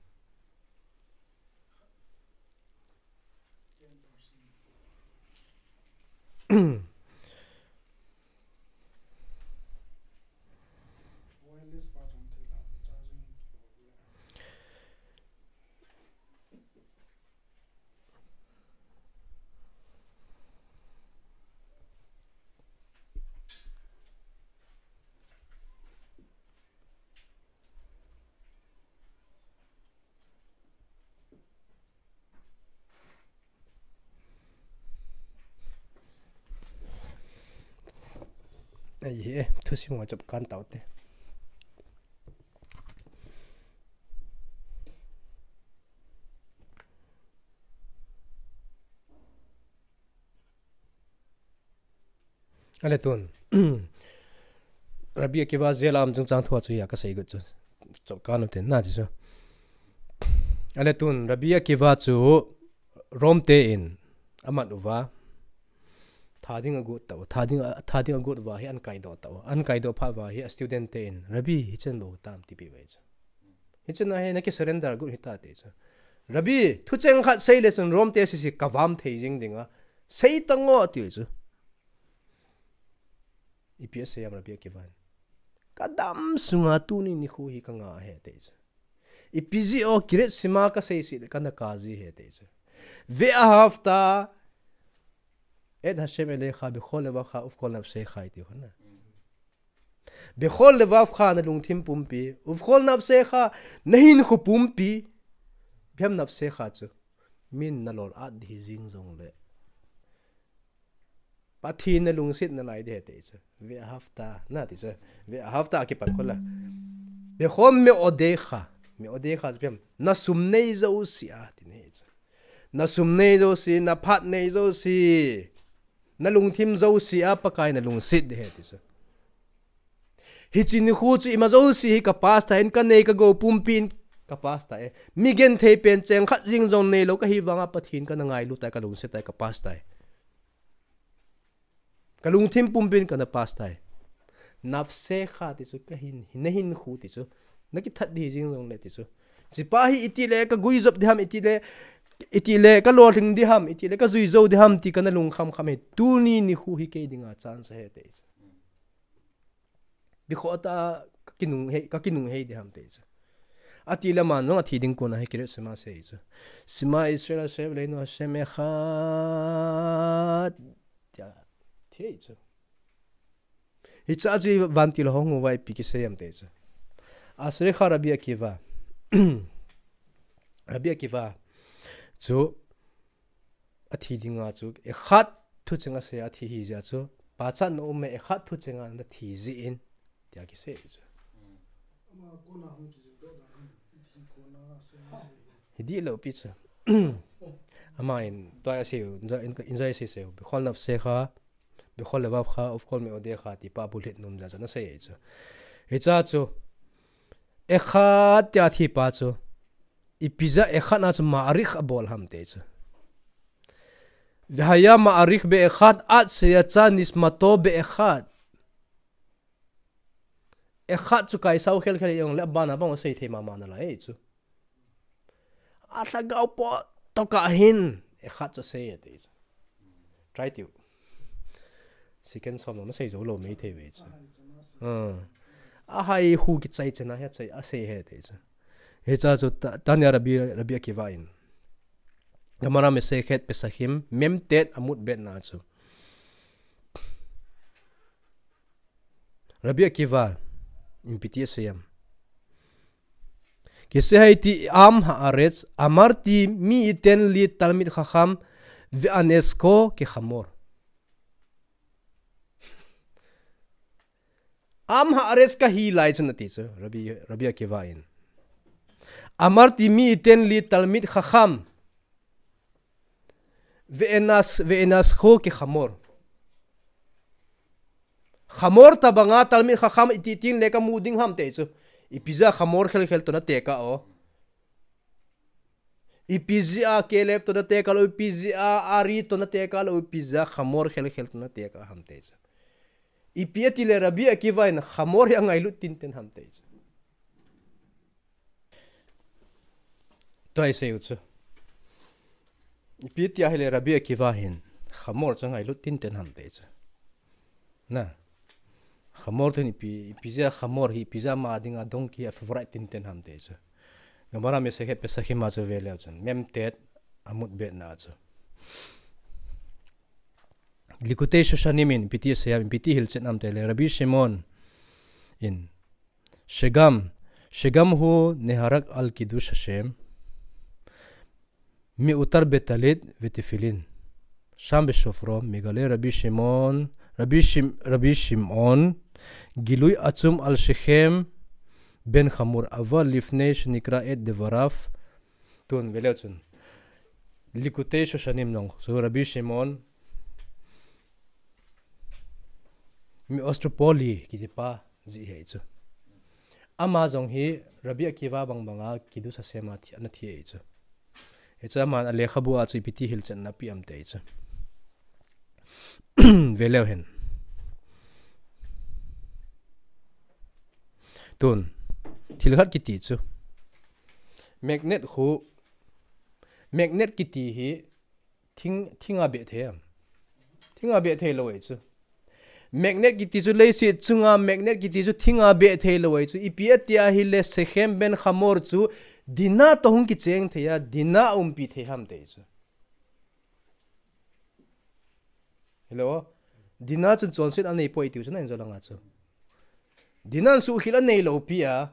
Ai he, thusim nga chop kan tau te. Ale tun. Rabbi Akiva jail a um chungchang thu a chu hia kasei got chu. Chop kan u te na ti chu. Ale tun Rabbi Akiva chu Rome te in amat uva. Tha ding agot tau. Tha ding a, tha ding agot uva hi ankaidoh tau. Ankaidoh phat uva hi a student te in, Rabbi, hichen bou tam tipeh uve chu. Hichun ahi, naki surrender got hita te chu. Rabbi, thucheng khat sei le chun Rome te sisi kavam thei jing dinga. Sei tang o ti chu. Ipi asei em Rabbi Akivan. Kadam sunga tuni nikho hi kanga ahi te chu. Ipi jeh a Kiryat Shema kasei sih le kana kap ji ahi te chu. Ve'ahavta et Hashem elecha bechol levavcha uvechol nafshecha ti ho na. Bechol levavcha nalungthim pumpi, uvechol nafshecha nahinkho pumpi, bichem nafshecha chu. Min nalol at ding hi jing jongle. Pathen nalungset nalai ding ahi te chu. Ve'ahavta, na ti chu. Ve'ahavta kipan kho la. Bechol me'odecha. Me'odecha chu bichem. Nasum nei jouse a, ti nei chu. Nasum nei jouse, naphat nei jouse. Nalungthim jouse a Pakai nalungset ding ahi ti chu. Hiche nikho chu ima jouse hi ka pass tai, in kanei kagou pumpin ka pass tai. Mi genthei pen cheng khat jing jong neilou kahi vanga Pathen kana ngailu tai, kalungset tai, ka pass tai. Kalungthim pumpin kana pass tai. Nafshecha ti chu kahin, nahinkho ti chu. Nakithat ding hi jing jongle ti chu. Hichepa hi itile kagui jop ding ham, itile, itile kalolhing ding ham, itile kajui jou ding ham ti kana lungkham kham hi. Tuni nikho hi kei dinga chance ahi te chu. Bechol ta kakinung hei, kakinung hei ding ham te chu. Atile aman jong athi ding kona hi Kiryat Shema sei chu. Shema Israel Hashem Eloheinu Hashem Echad. Tia, thi chu. Hicha chu vantil hung uva ipi kisei em te chu. Asrecha Rabbi Akiva. Rabbi Akiva. Chu athi dinga chu, echad thucheng asei athi hi jeh a chu, pachatna um e, echad thucheng a nathi jeh in, tia kisei chu. Hi dihlou pi chu. Aman, tua asei u, enjoy, enjoy sei sei u. Bechol nafshecha, bechol levavcha, uvechol me'odecha, ti pa bulhit nom jeh a chu, nasei chu. Hicha chu, echad tia thi pa chu. Ipi jeh a Echad a chu Ma'arich abol ham ti chu. Vehaya Ma'arich Be'echad, Ad Sheyetzah Nishmato Be'echad. Echad chu kaisau khelkhel jongle abana bang asei thei mama nalai chu. Alhagao po tokah hin Echad chu asei e ti chu. Try tiu. Second som lo nasei jou lou mei thei ve chu. Ah. Ahai hu kichai chena hi achai asei e ti chu. Hiche chu ta-, Tanya Rabbi, Rabbi Akiva in. Gemara Masechet Pesachim, Mem Tet Amud Bet na chu. Rabbi Akiva in ipi ti asei em. Kisehayiti am ha'aretz, amarti mi yiten li talmid chacham ve'aneshko kechamor. Am ha'aretz kahi lai chun ati chu, Rabbi, Rabbi Akiva in. Amarti mi yiten li talmid chacham ve'anesh-, ve'aneshko kechamor. Chamor tabanga talmid chacham iti tin le kamu ding ham ti chu. Ipi jeh a chamor khelkhel toh natekah o. Ipi jeh a Kelev toh natekah lou, ipi jeh a Ari toh natekah lou, ipi jeh a chamor khelkhel toh natekah ham ti chu. Ipi ati le Rabbi Akiva in chamor hi angailut tinten ham ti chu. Tua isei u chu. Ipi tia hile Rabbi Akiva hin chamor chu angailut tinten ham ti chu. Na. Chamor tin ipi, ipi jeh a chamor hi, ipi jeh a ama dinga donkey a favorite tinten ham ti chu. Gemara Masechet Pesachim a chu ve leu chun. Mem Tet Amud Bet na chu. Likutei Shoshanim in ipi ti asei em, ipi ti hilchen am ti le Rabbi Shimon in Shegam, Shegam hu neharak al kiddush Hashem, mi'utar betalit vetefilin. Sham besofro, megale Rabbi Shimon, Rabbi Shim-, Rabbi Shimon, gilui atzum al Shechem ben Chamor, aval lifnei shenikra et devarav, tun ve leu chun. Likutei Shoshanim nung, so Rabbi Shimon, mi Ostropoli, kiti pa, jeh hi chu. Ama jong hi Rabbi Akiva bang banga kiddush Hashem a thi, ana thi e chu. Hichu aman alekhabu a chu ipi ti hilchen ana pe em ti chu. Ve leu hen. Tun, thil khat kiti chu. Magnet khu, magnet kiti hi, Thing, thing a beh thei em. Thing a beh thei lou e chu. Magnet kiti chu leiset chunga magnet kiti chu thing a beh thei lou e chu. Ipi atia hile Shechem ben Chamor chu Dina toh hung kicheng thei a, Dina umpi thei ham ti chu. Hello? Dina chun chonset anei poi tiu chu na injo langa chu. Dina in suhkhel anei lou pi a.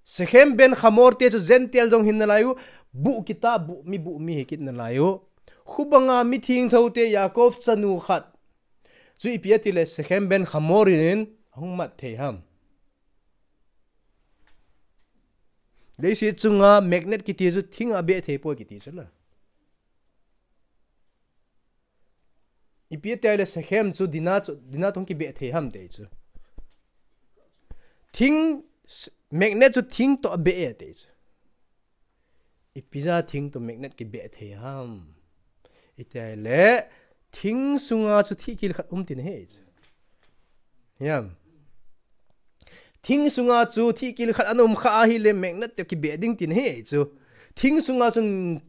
Shechem ben Chamor te chu Gentile jong hin nalai u, buh kita, buh mi, buh mi hi kit nalai u. Khubanga mi thengtho te Yaakov chanu khat. Chu ipi ati le Shechem ben Chamor in ahung mat thei ham. Leiset chunga magnet kiti chu thing a beh thei poi kiti chu la. Ipi ati le Shechem chu Dina chu, Dina toh kibeh thei ham ti chu. Thing, magnet chu thing toh abeh e ti chu. Ipi jeh a thing toh magnet kibeh thei ham. Iti le thing sunga chu thihkil khat um tin ahi chu. Hiam. Thing sunga chu thihkil khat ana um kha ahile magnet toh kibeh ding tin ahi chu. Thing sunga chun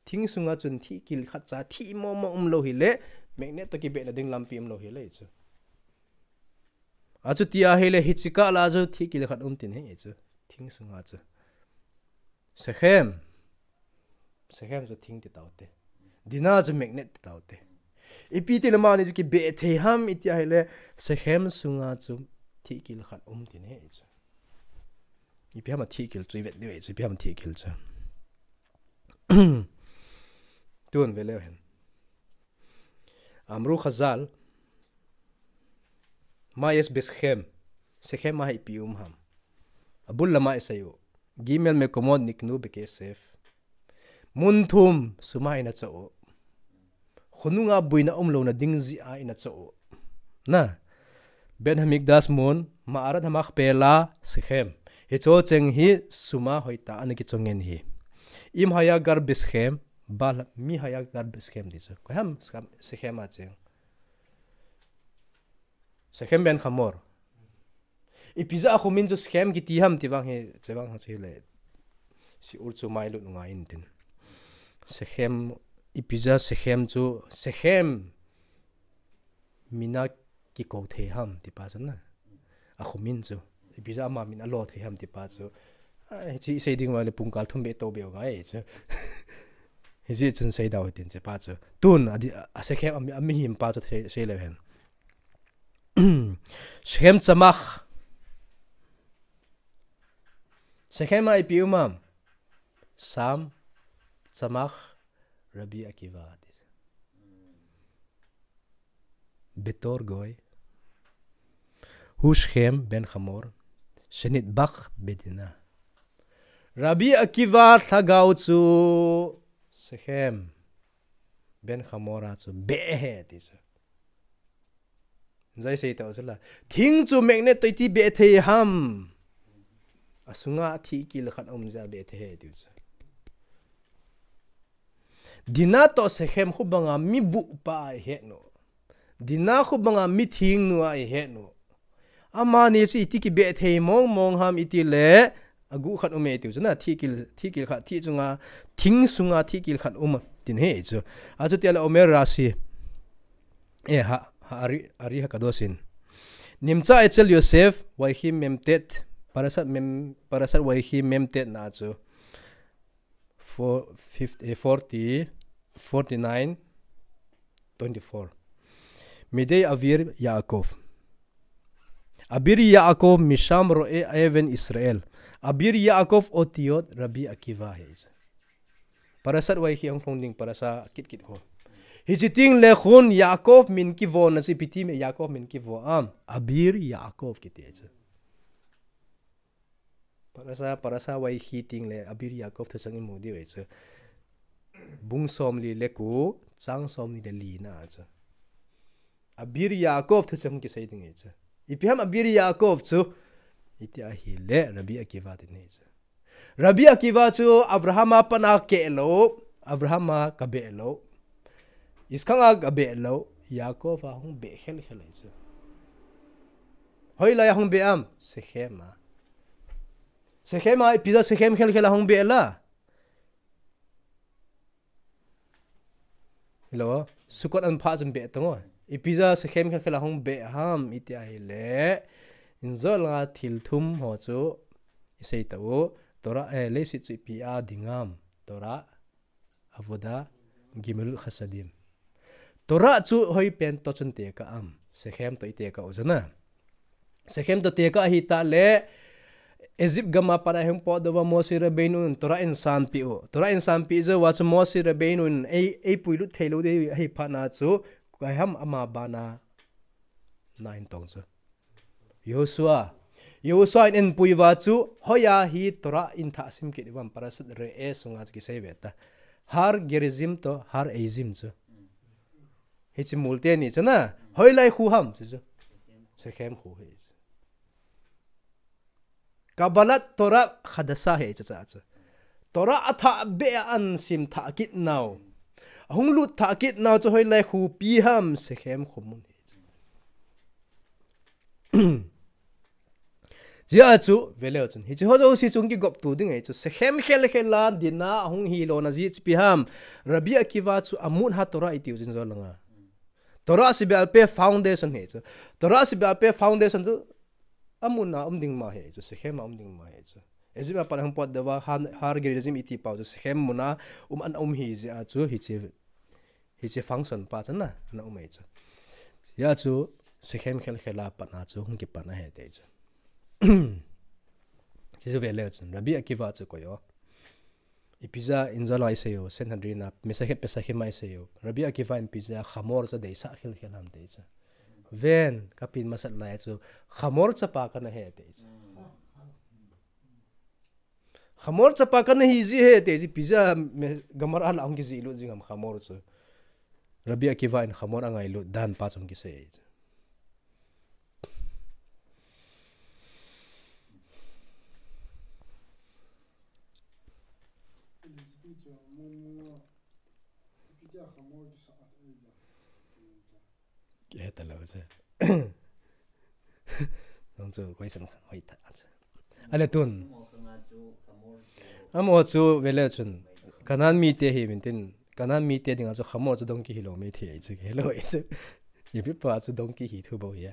Thing sunga chun thihkil khat cha thih momo um lou hile, magnet toh kibehna ding lampi um lou hile chu. Achuti ahile hiche kah la chu thihkil khat um tin ahi chu. Thing sunga chu. Shechem. Shechem chu thing ti tau te. Dina chu magnet ti tau te. Ipi ti le amani chu kibeh thei ham iti ahile Shechem sunga chu thihkil khat um tin ahi chu. Ipi ham a thihkil chu i vet diu ahi chu, ipi ham a thihkil chu. Tun ve leu hen. Amru Chazal, ma yesh beShechem, Shechem a hi ipi um ham. Abul lama isei u. Gimel mekomot niknu bekesef. Mun thum sum a ina cho u. Khonunga boina umlouna ding jeh a ina cho u. Na. Beit Hamikdash mun, Ma'arat Hamachpelah, Shechem. Hicho cheng hi suma hoitah a ana kichongen hi. Im haya gar Shechem, bal mi haya gar Shechem ti chu. Koi ham Shechem a cheng. Shechem ben Hamor. Ipi jeh a khomin chu Shechem kiti ham ti vang hi, che vang hi le. Shiur chu mai lut ngai in tin. Shechem, ipi jeh a Shechem chu, Shechem mina kikou thei ham ti pa chu na. A khomin chu. Ipi jeh a ama min a lo thei ham ti pa chu. Hichi sei ding vang le pungkal thum be to be ngai chu. Hichi chun sei dau tin che pa chu. Tun a di, a Shechem a mi, a mihem pa chu sei, sei le hen. Shechem Tzemach. Shechem a ipi um am. Sam, Tzemach, Rabbi Akiva. Betor Goy. Hu Shechem ben Hamor. Shenitbach bedina. Rabbi Akiva lhagao chu Shechem ben Hamor a chu beh ahi ti chu. Jai sei tau chu la. Thing chu magnet toh iti beh thei ham. A sunga thihkil khat um jeh a beh thei ahi ti chu. Dina toh Shechem khu banga mi buh pa a i het u. Dina khu banga mi thingnu a i het u. Amani chu iti kibeh thei mong mong ham iti le, a guh khat um e tiu chu na, thihkil, thihkil khat, thih chunga, thing sunga thihkil khat um tin he chu. A chu tia le Omer Rashi. E ha, ha ari, ari ha kadosin. Nimtza etzel Yosef, Vayechi memtet, Parashat mem, Parashat Vayechi memtet na chu. Four, fifty, eh, forty, forty-nine, twenty-four. Midei Avir Yaakov. Abir Yaakov misham ro'e aven Israel. Abir Yaakov otiot Rabbi Akiva he. Parashat Vayechi hung phong ding parasha kit kit ho. Hichi ting le khun Yaakov min kivon na si piti me Yaakov min kivo am. Abir Yaakov kiti chu. Parasha, Parasha Vayechi ting le Abir Yaakov thuchang i mu diu ahi chu. Bung somli le ko, chang somli le li na chu. Abir Yaakov thuchang kisei ding ahi chu. Ipi ham Abir Yaakov chu. Iti ahi le Rabbi Akiva ti nei chu. Rabbi Akiva chu Abraham a pana keh lo, Abraham a kabeh lo. Yitzchak a kabeh lo, Yaakov a hung beh khel khel ahi chu. Hoilai a hung beh am, Shechem a. Shechem a, ipi jeh a Shechem khel khel a hung beh la. Hello, Sukkot an pha chun beh tong o. Ipi jeh a Shechem khel khel a hung beh ham, iti ahi le. Inzo langa thil thum ho chu, i sei tau. Torah, eh, leiset chu ipi a ding am. Torah. Avodah, Gemilut Chasadim. Torah chu hoi pen toh chun tekah am. Shechem toh i tekah u chu na. Shechem toh tekah ahi ta le, Egypt gam a pat a hung pot doh uva Moshe Rabbeinu in Torah in sanpeh u. Torah in sanpeh jou uva chu Moshe Rabbeinu in ei, ei puilut thei lou ding ahi phat na chu, koi ham ama bana na in tong chu. Yehoshua. Yehoshua in eipui uva chu, hoiya hi Torah in thah sim kit uvam Parashat Re'eh sunga chu kisei ve ta. Har Gerizim toh, Har Eizim chu. Hichi mul teni chu na, hoilai khu ham chu chu. Shechem khu hi chu. Kabbalat Torah Chadasha hi chu cha chu. Torah athah beh a an sim thah kit nau. Ahung lut thah kit nau chu hoilai khu pi ham Shechem khu mun hi chu. Jia chu, veleu chun. Hichi ho jouse chung kigop tu ding ahi chu. Shechem khel khel a, Dina, ahung hi lona ji chu ipi ham. Rabbi Akiva chu amut ha Torah i tiu jin jo langa. Torah Shebaal Peh foundation hi chu. Torah Shebaal Peh foundation chu, amun a um ding ma hi chu. Shechem a um ding ma hi chu. Egypt a pat hung pot doh uva, Har, Har Gerizim i ti pau chu. Shechem mun a, um an um hi jia chu, hichi Hichi function pa chu na, ana um ahi chu. Hia chu, Shechem khel khel a pat na chu, hung kipan ahi ti chu. Hichi chu veleu chun, Rabbi Akiva chu koi o. Ipi jeh a injo la i sei u, Sanhedrin a, Masechet Pesachim a i sei u. Rabbi Akiva in ipi jeh a Hamor chu deisah khel khel ham ti chu. Ven, ka pin masat lai chu, Hamor chapa kana hi ti chu. Hamor chapa kana hi ji ahi ti ji ipi jeh a me, Gemara la hung kijih lut jing ham Hamor chu. Rabbi Akiva in Hamor angailut dan pa chu hung kisei. Kihe talou chu. Nang chu question hoi ta chu. Ale tun. Amo chu vele chun. Kanan mite hi min tin. Kanan mite dinga chu Hamor chu donkey hilou mithei chu hilou chu. Hebrew pa chu donkey hi thu bou hi a.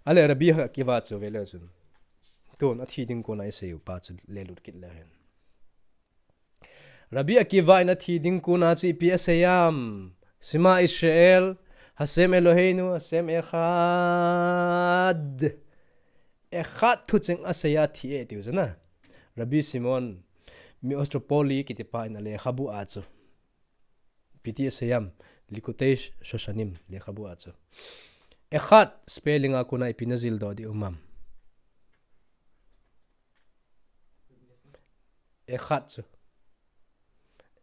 Ale Rabbi Akiva chu vele chun. Tun athi ding kona isei u pa chu lelut kit le hen. Rabbi Akiva in athi ding kona chu ipi asei am. Shema Israel, Hashem Eloheinu, Hashem Echad. Echad thucheng asei a thi e tiu chu na. Rabbi Shimon, Miostropolis kiti pa in alekhabu a chu. Ipi ti asei am, Likutei Shoshanim, lekhabu a chu. Echad, spelling a kona ipi najil doh ding um am. Echad chu.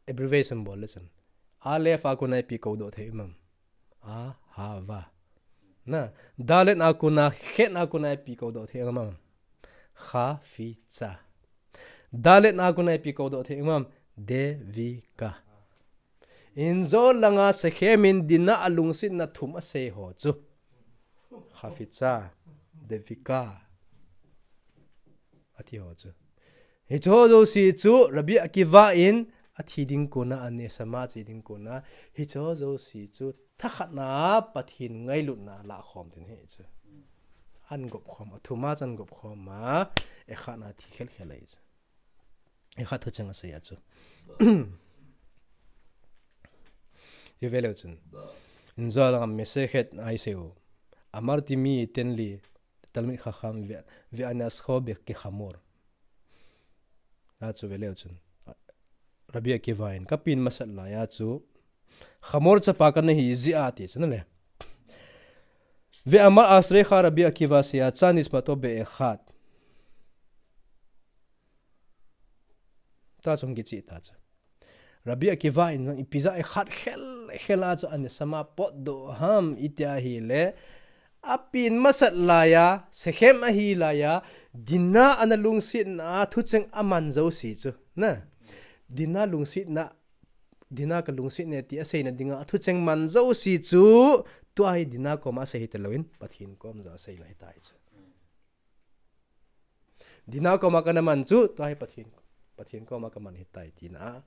Abbreviation bol le chun. Aleph a kona ipi kou doh thei um am. Ahava. Na, Dalet a kona, Chet a kona ipi kou doh thei um am. Chafetza. Dalet a kona ipi kou doh thei um am. Devika. Injo langa Shechem in Dina alungsetna thum asei ho chu. Chafetza, Devika. Ati ho chu. Hiche ho jouse chu Rabbi Akiva in athi ding kona, aneshama che ding kona. Hiche ho jouse chu thakhatna Pathen ngailutna lakhom ding ahi chu. An gop khom, athum a chu an gop khom a, Echad na thi khel khel ahi chu. Echad thucheng asei a chu. Ti vele chun. Injo langa Masechet a isei u. Amarti mi iten li Talmid Chacham ve, ve'anascho bekechamor. A chu vele chun. Rabbi Akiva in kapin masat lai a chu. Chamor chapa kana hi jeh a ti chu na le. Ve'amar Ashrecha Rabbi Akiva she'atsa nishmato be'echad. Ta chu hung kichih ta chu. Rabbi Akiva in jong ipi jeh a Echad khel khel a chu aneshama potdoh ham iti ahile, apin masat lai a, Shechem ahi lai a, Dina ana lungsetna a thucheng aman jouse chu. Na. Dina lungsetna, Dina ka lungset e ti aseina dinga thucheng man jouse chu, tua hi Dina koma asei hita louvin, Pathen kom joh aseina ahitai chu. Dina koma kana man chu, tua hi Pathen, Pathen koma kaman ahitai tina.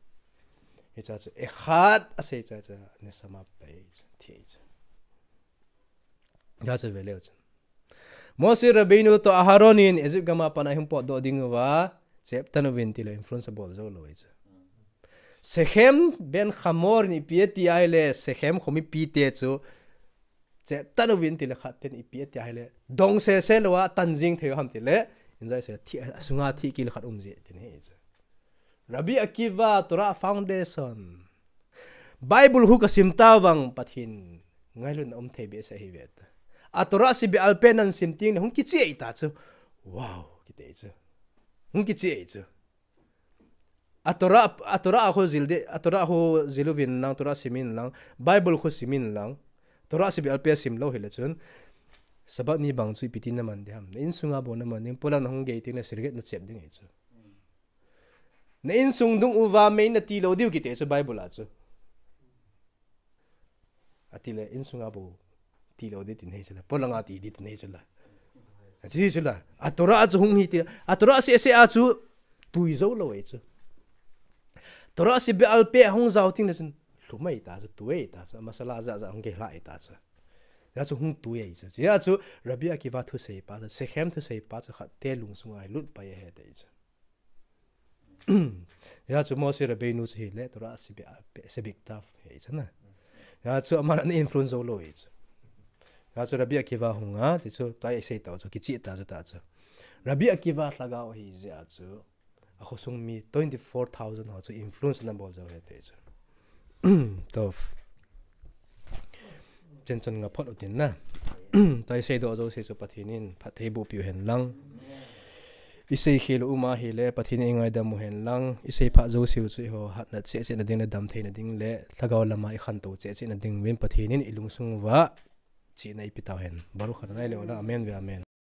Hiche chu, Echad asei chu, chu, neshama pai chu, thi chu. Hiche chu vele chun. Moshe Rabbeinu toh Aharon in Egypt gam a pat a ahung potdoh ding uva, cheptan uvin tile influence abol jou lou ahi chu. Shechem ben Hamor in ipi ati ahile, Shechem kho mipite chu, cheptan uvin tile khat ten ipi ati ahile, dong sese lou a tan jing thei u ham tile, injai se thi, asunga thi kil khat um ji tin ahi chu. Rabbi Akiva, Torah Foundation. Bible khu kasim tavang Pathen ngailutna um thei behseh ahi ve ta. A Torah shebe'al peh nahin sim teng le hung kichih ahi ta chu. Wow, kiti ahi chu. Hung kichih ahi chu. A Torah, a Torah a khu jil ding, a Torah khu jil uvin lang, Torah sim in lang, Bible khu sim in lang, Torah shebe'al peh sim lou hile chun, Sabbath ni bang chu ipi ti naman ding ham. Na insunga bou naman ding, polang nahung gei teng le cigarette nachep ding ahi chu. Na insung dung uva mei nati lou diu kiti chu Bible a chu. Atile insunga bou ti lou ding tin ahi chu la. Polang a ti ding tin ahi chu la. Achi chu la. A Torah a chu hung hi ti. A Torah seh seh a chu tui jou lou ahi chu. Torah shebe'al peh hung jao teng le chun lhum ahi ta chu, tui ahi ta chu. Masala jat jat hung kihla ahi ta chu. Hia chu hung tui ahi chu. Hia chu Rabbi Akiva thusei pa chu, Shechem thusei pa chu khat te lungsunga hi lut pai ahi ti ahi chu. Hia chu Moshe Rabbeinu chu hile, Torah shebe-, shebiktav ahi chu na. Hia chu aman ana influence jou lou ahi chu. Hia chu Rabbi Akiva hung a, ti chu, tua isei tau chu, kichih ta chu ta chu. Rabbi Akiva lhagao ahi jeh a chu, a khosung mi twenty-four thousand ho chu influence ana bol jou ahi ti chu. Tov. Chen chun nga phot u tin na. Tua isei doh jouse chu Pathen in phatthei boh peh u hen lang. Isei khel u um ahile Pathen in eingaidam u hen lang. Isei phat jouse u chu eiho hatna cheh cheh na ding le dam thei na ding le lhagao lama ikhantou cheh cheh na ding uvin Pathen in ilungsung uva chihna eipeh tau hen. Baruch Adonai le'olam. Amen ve amen.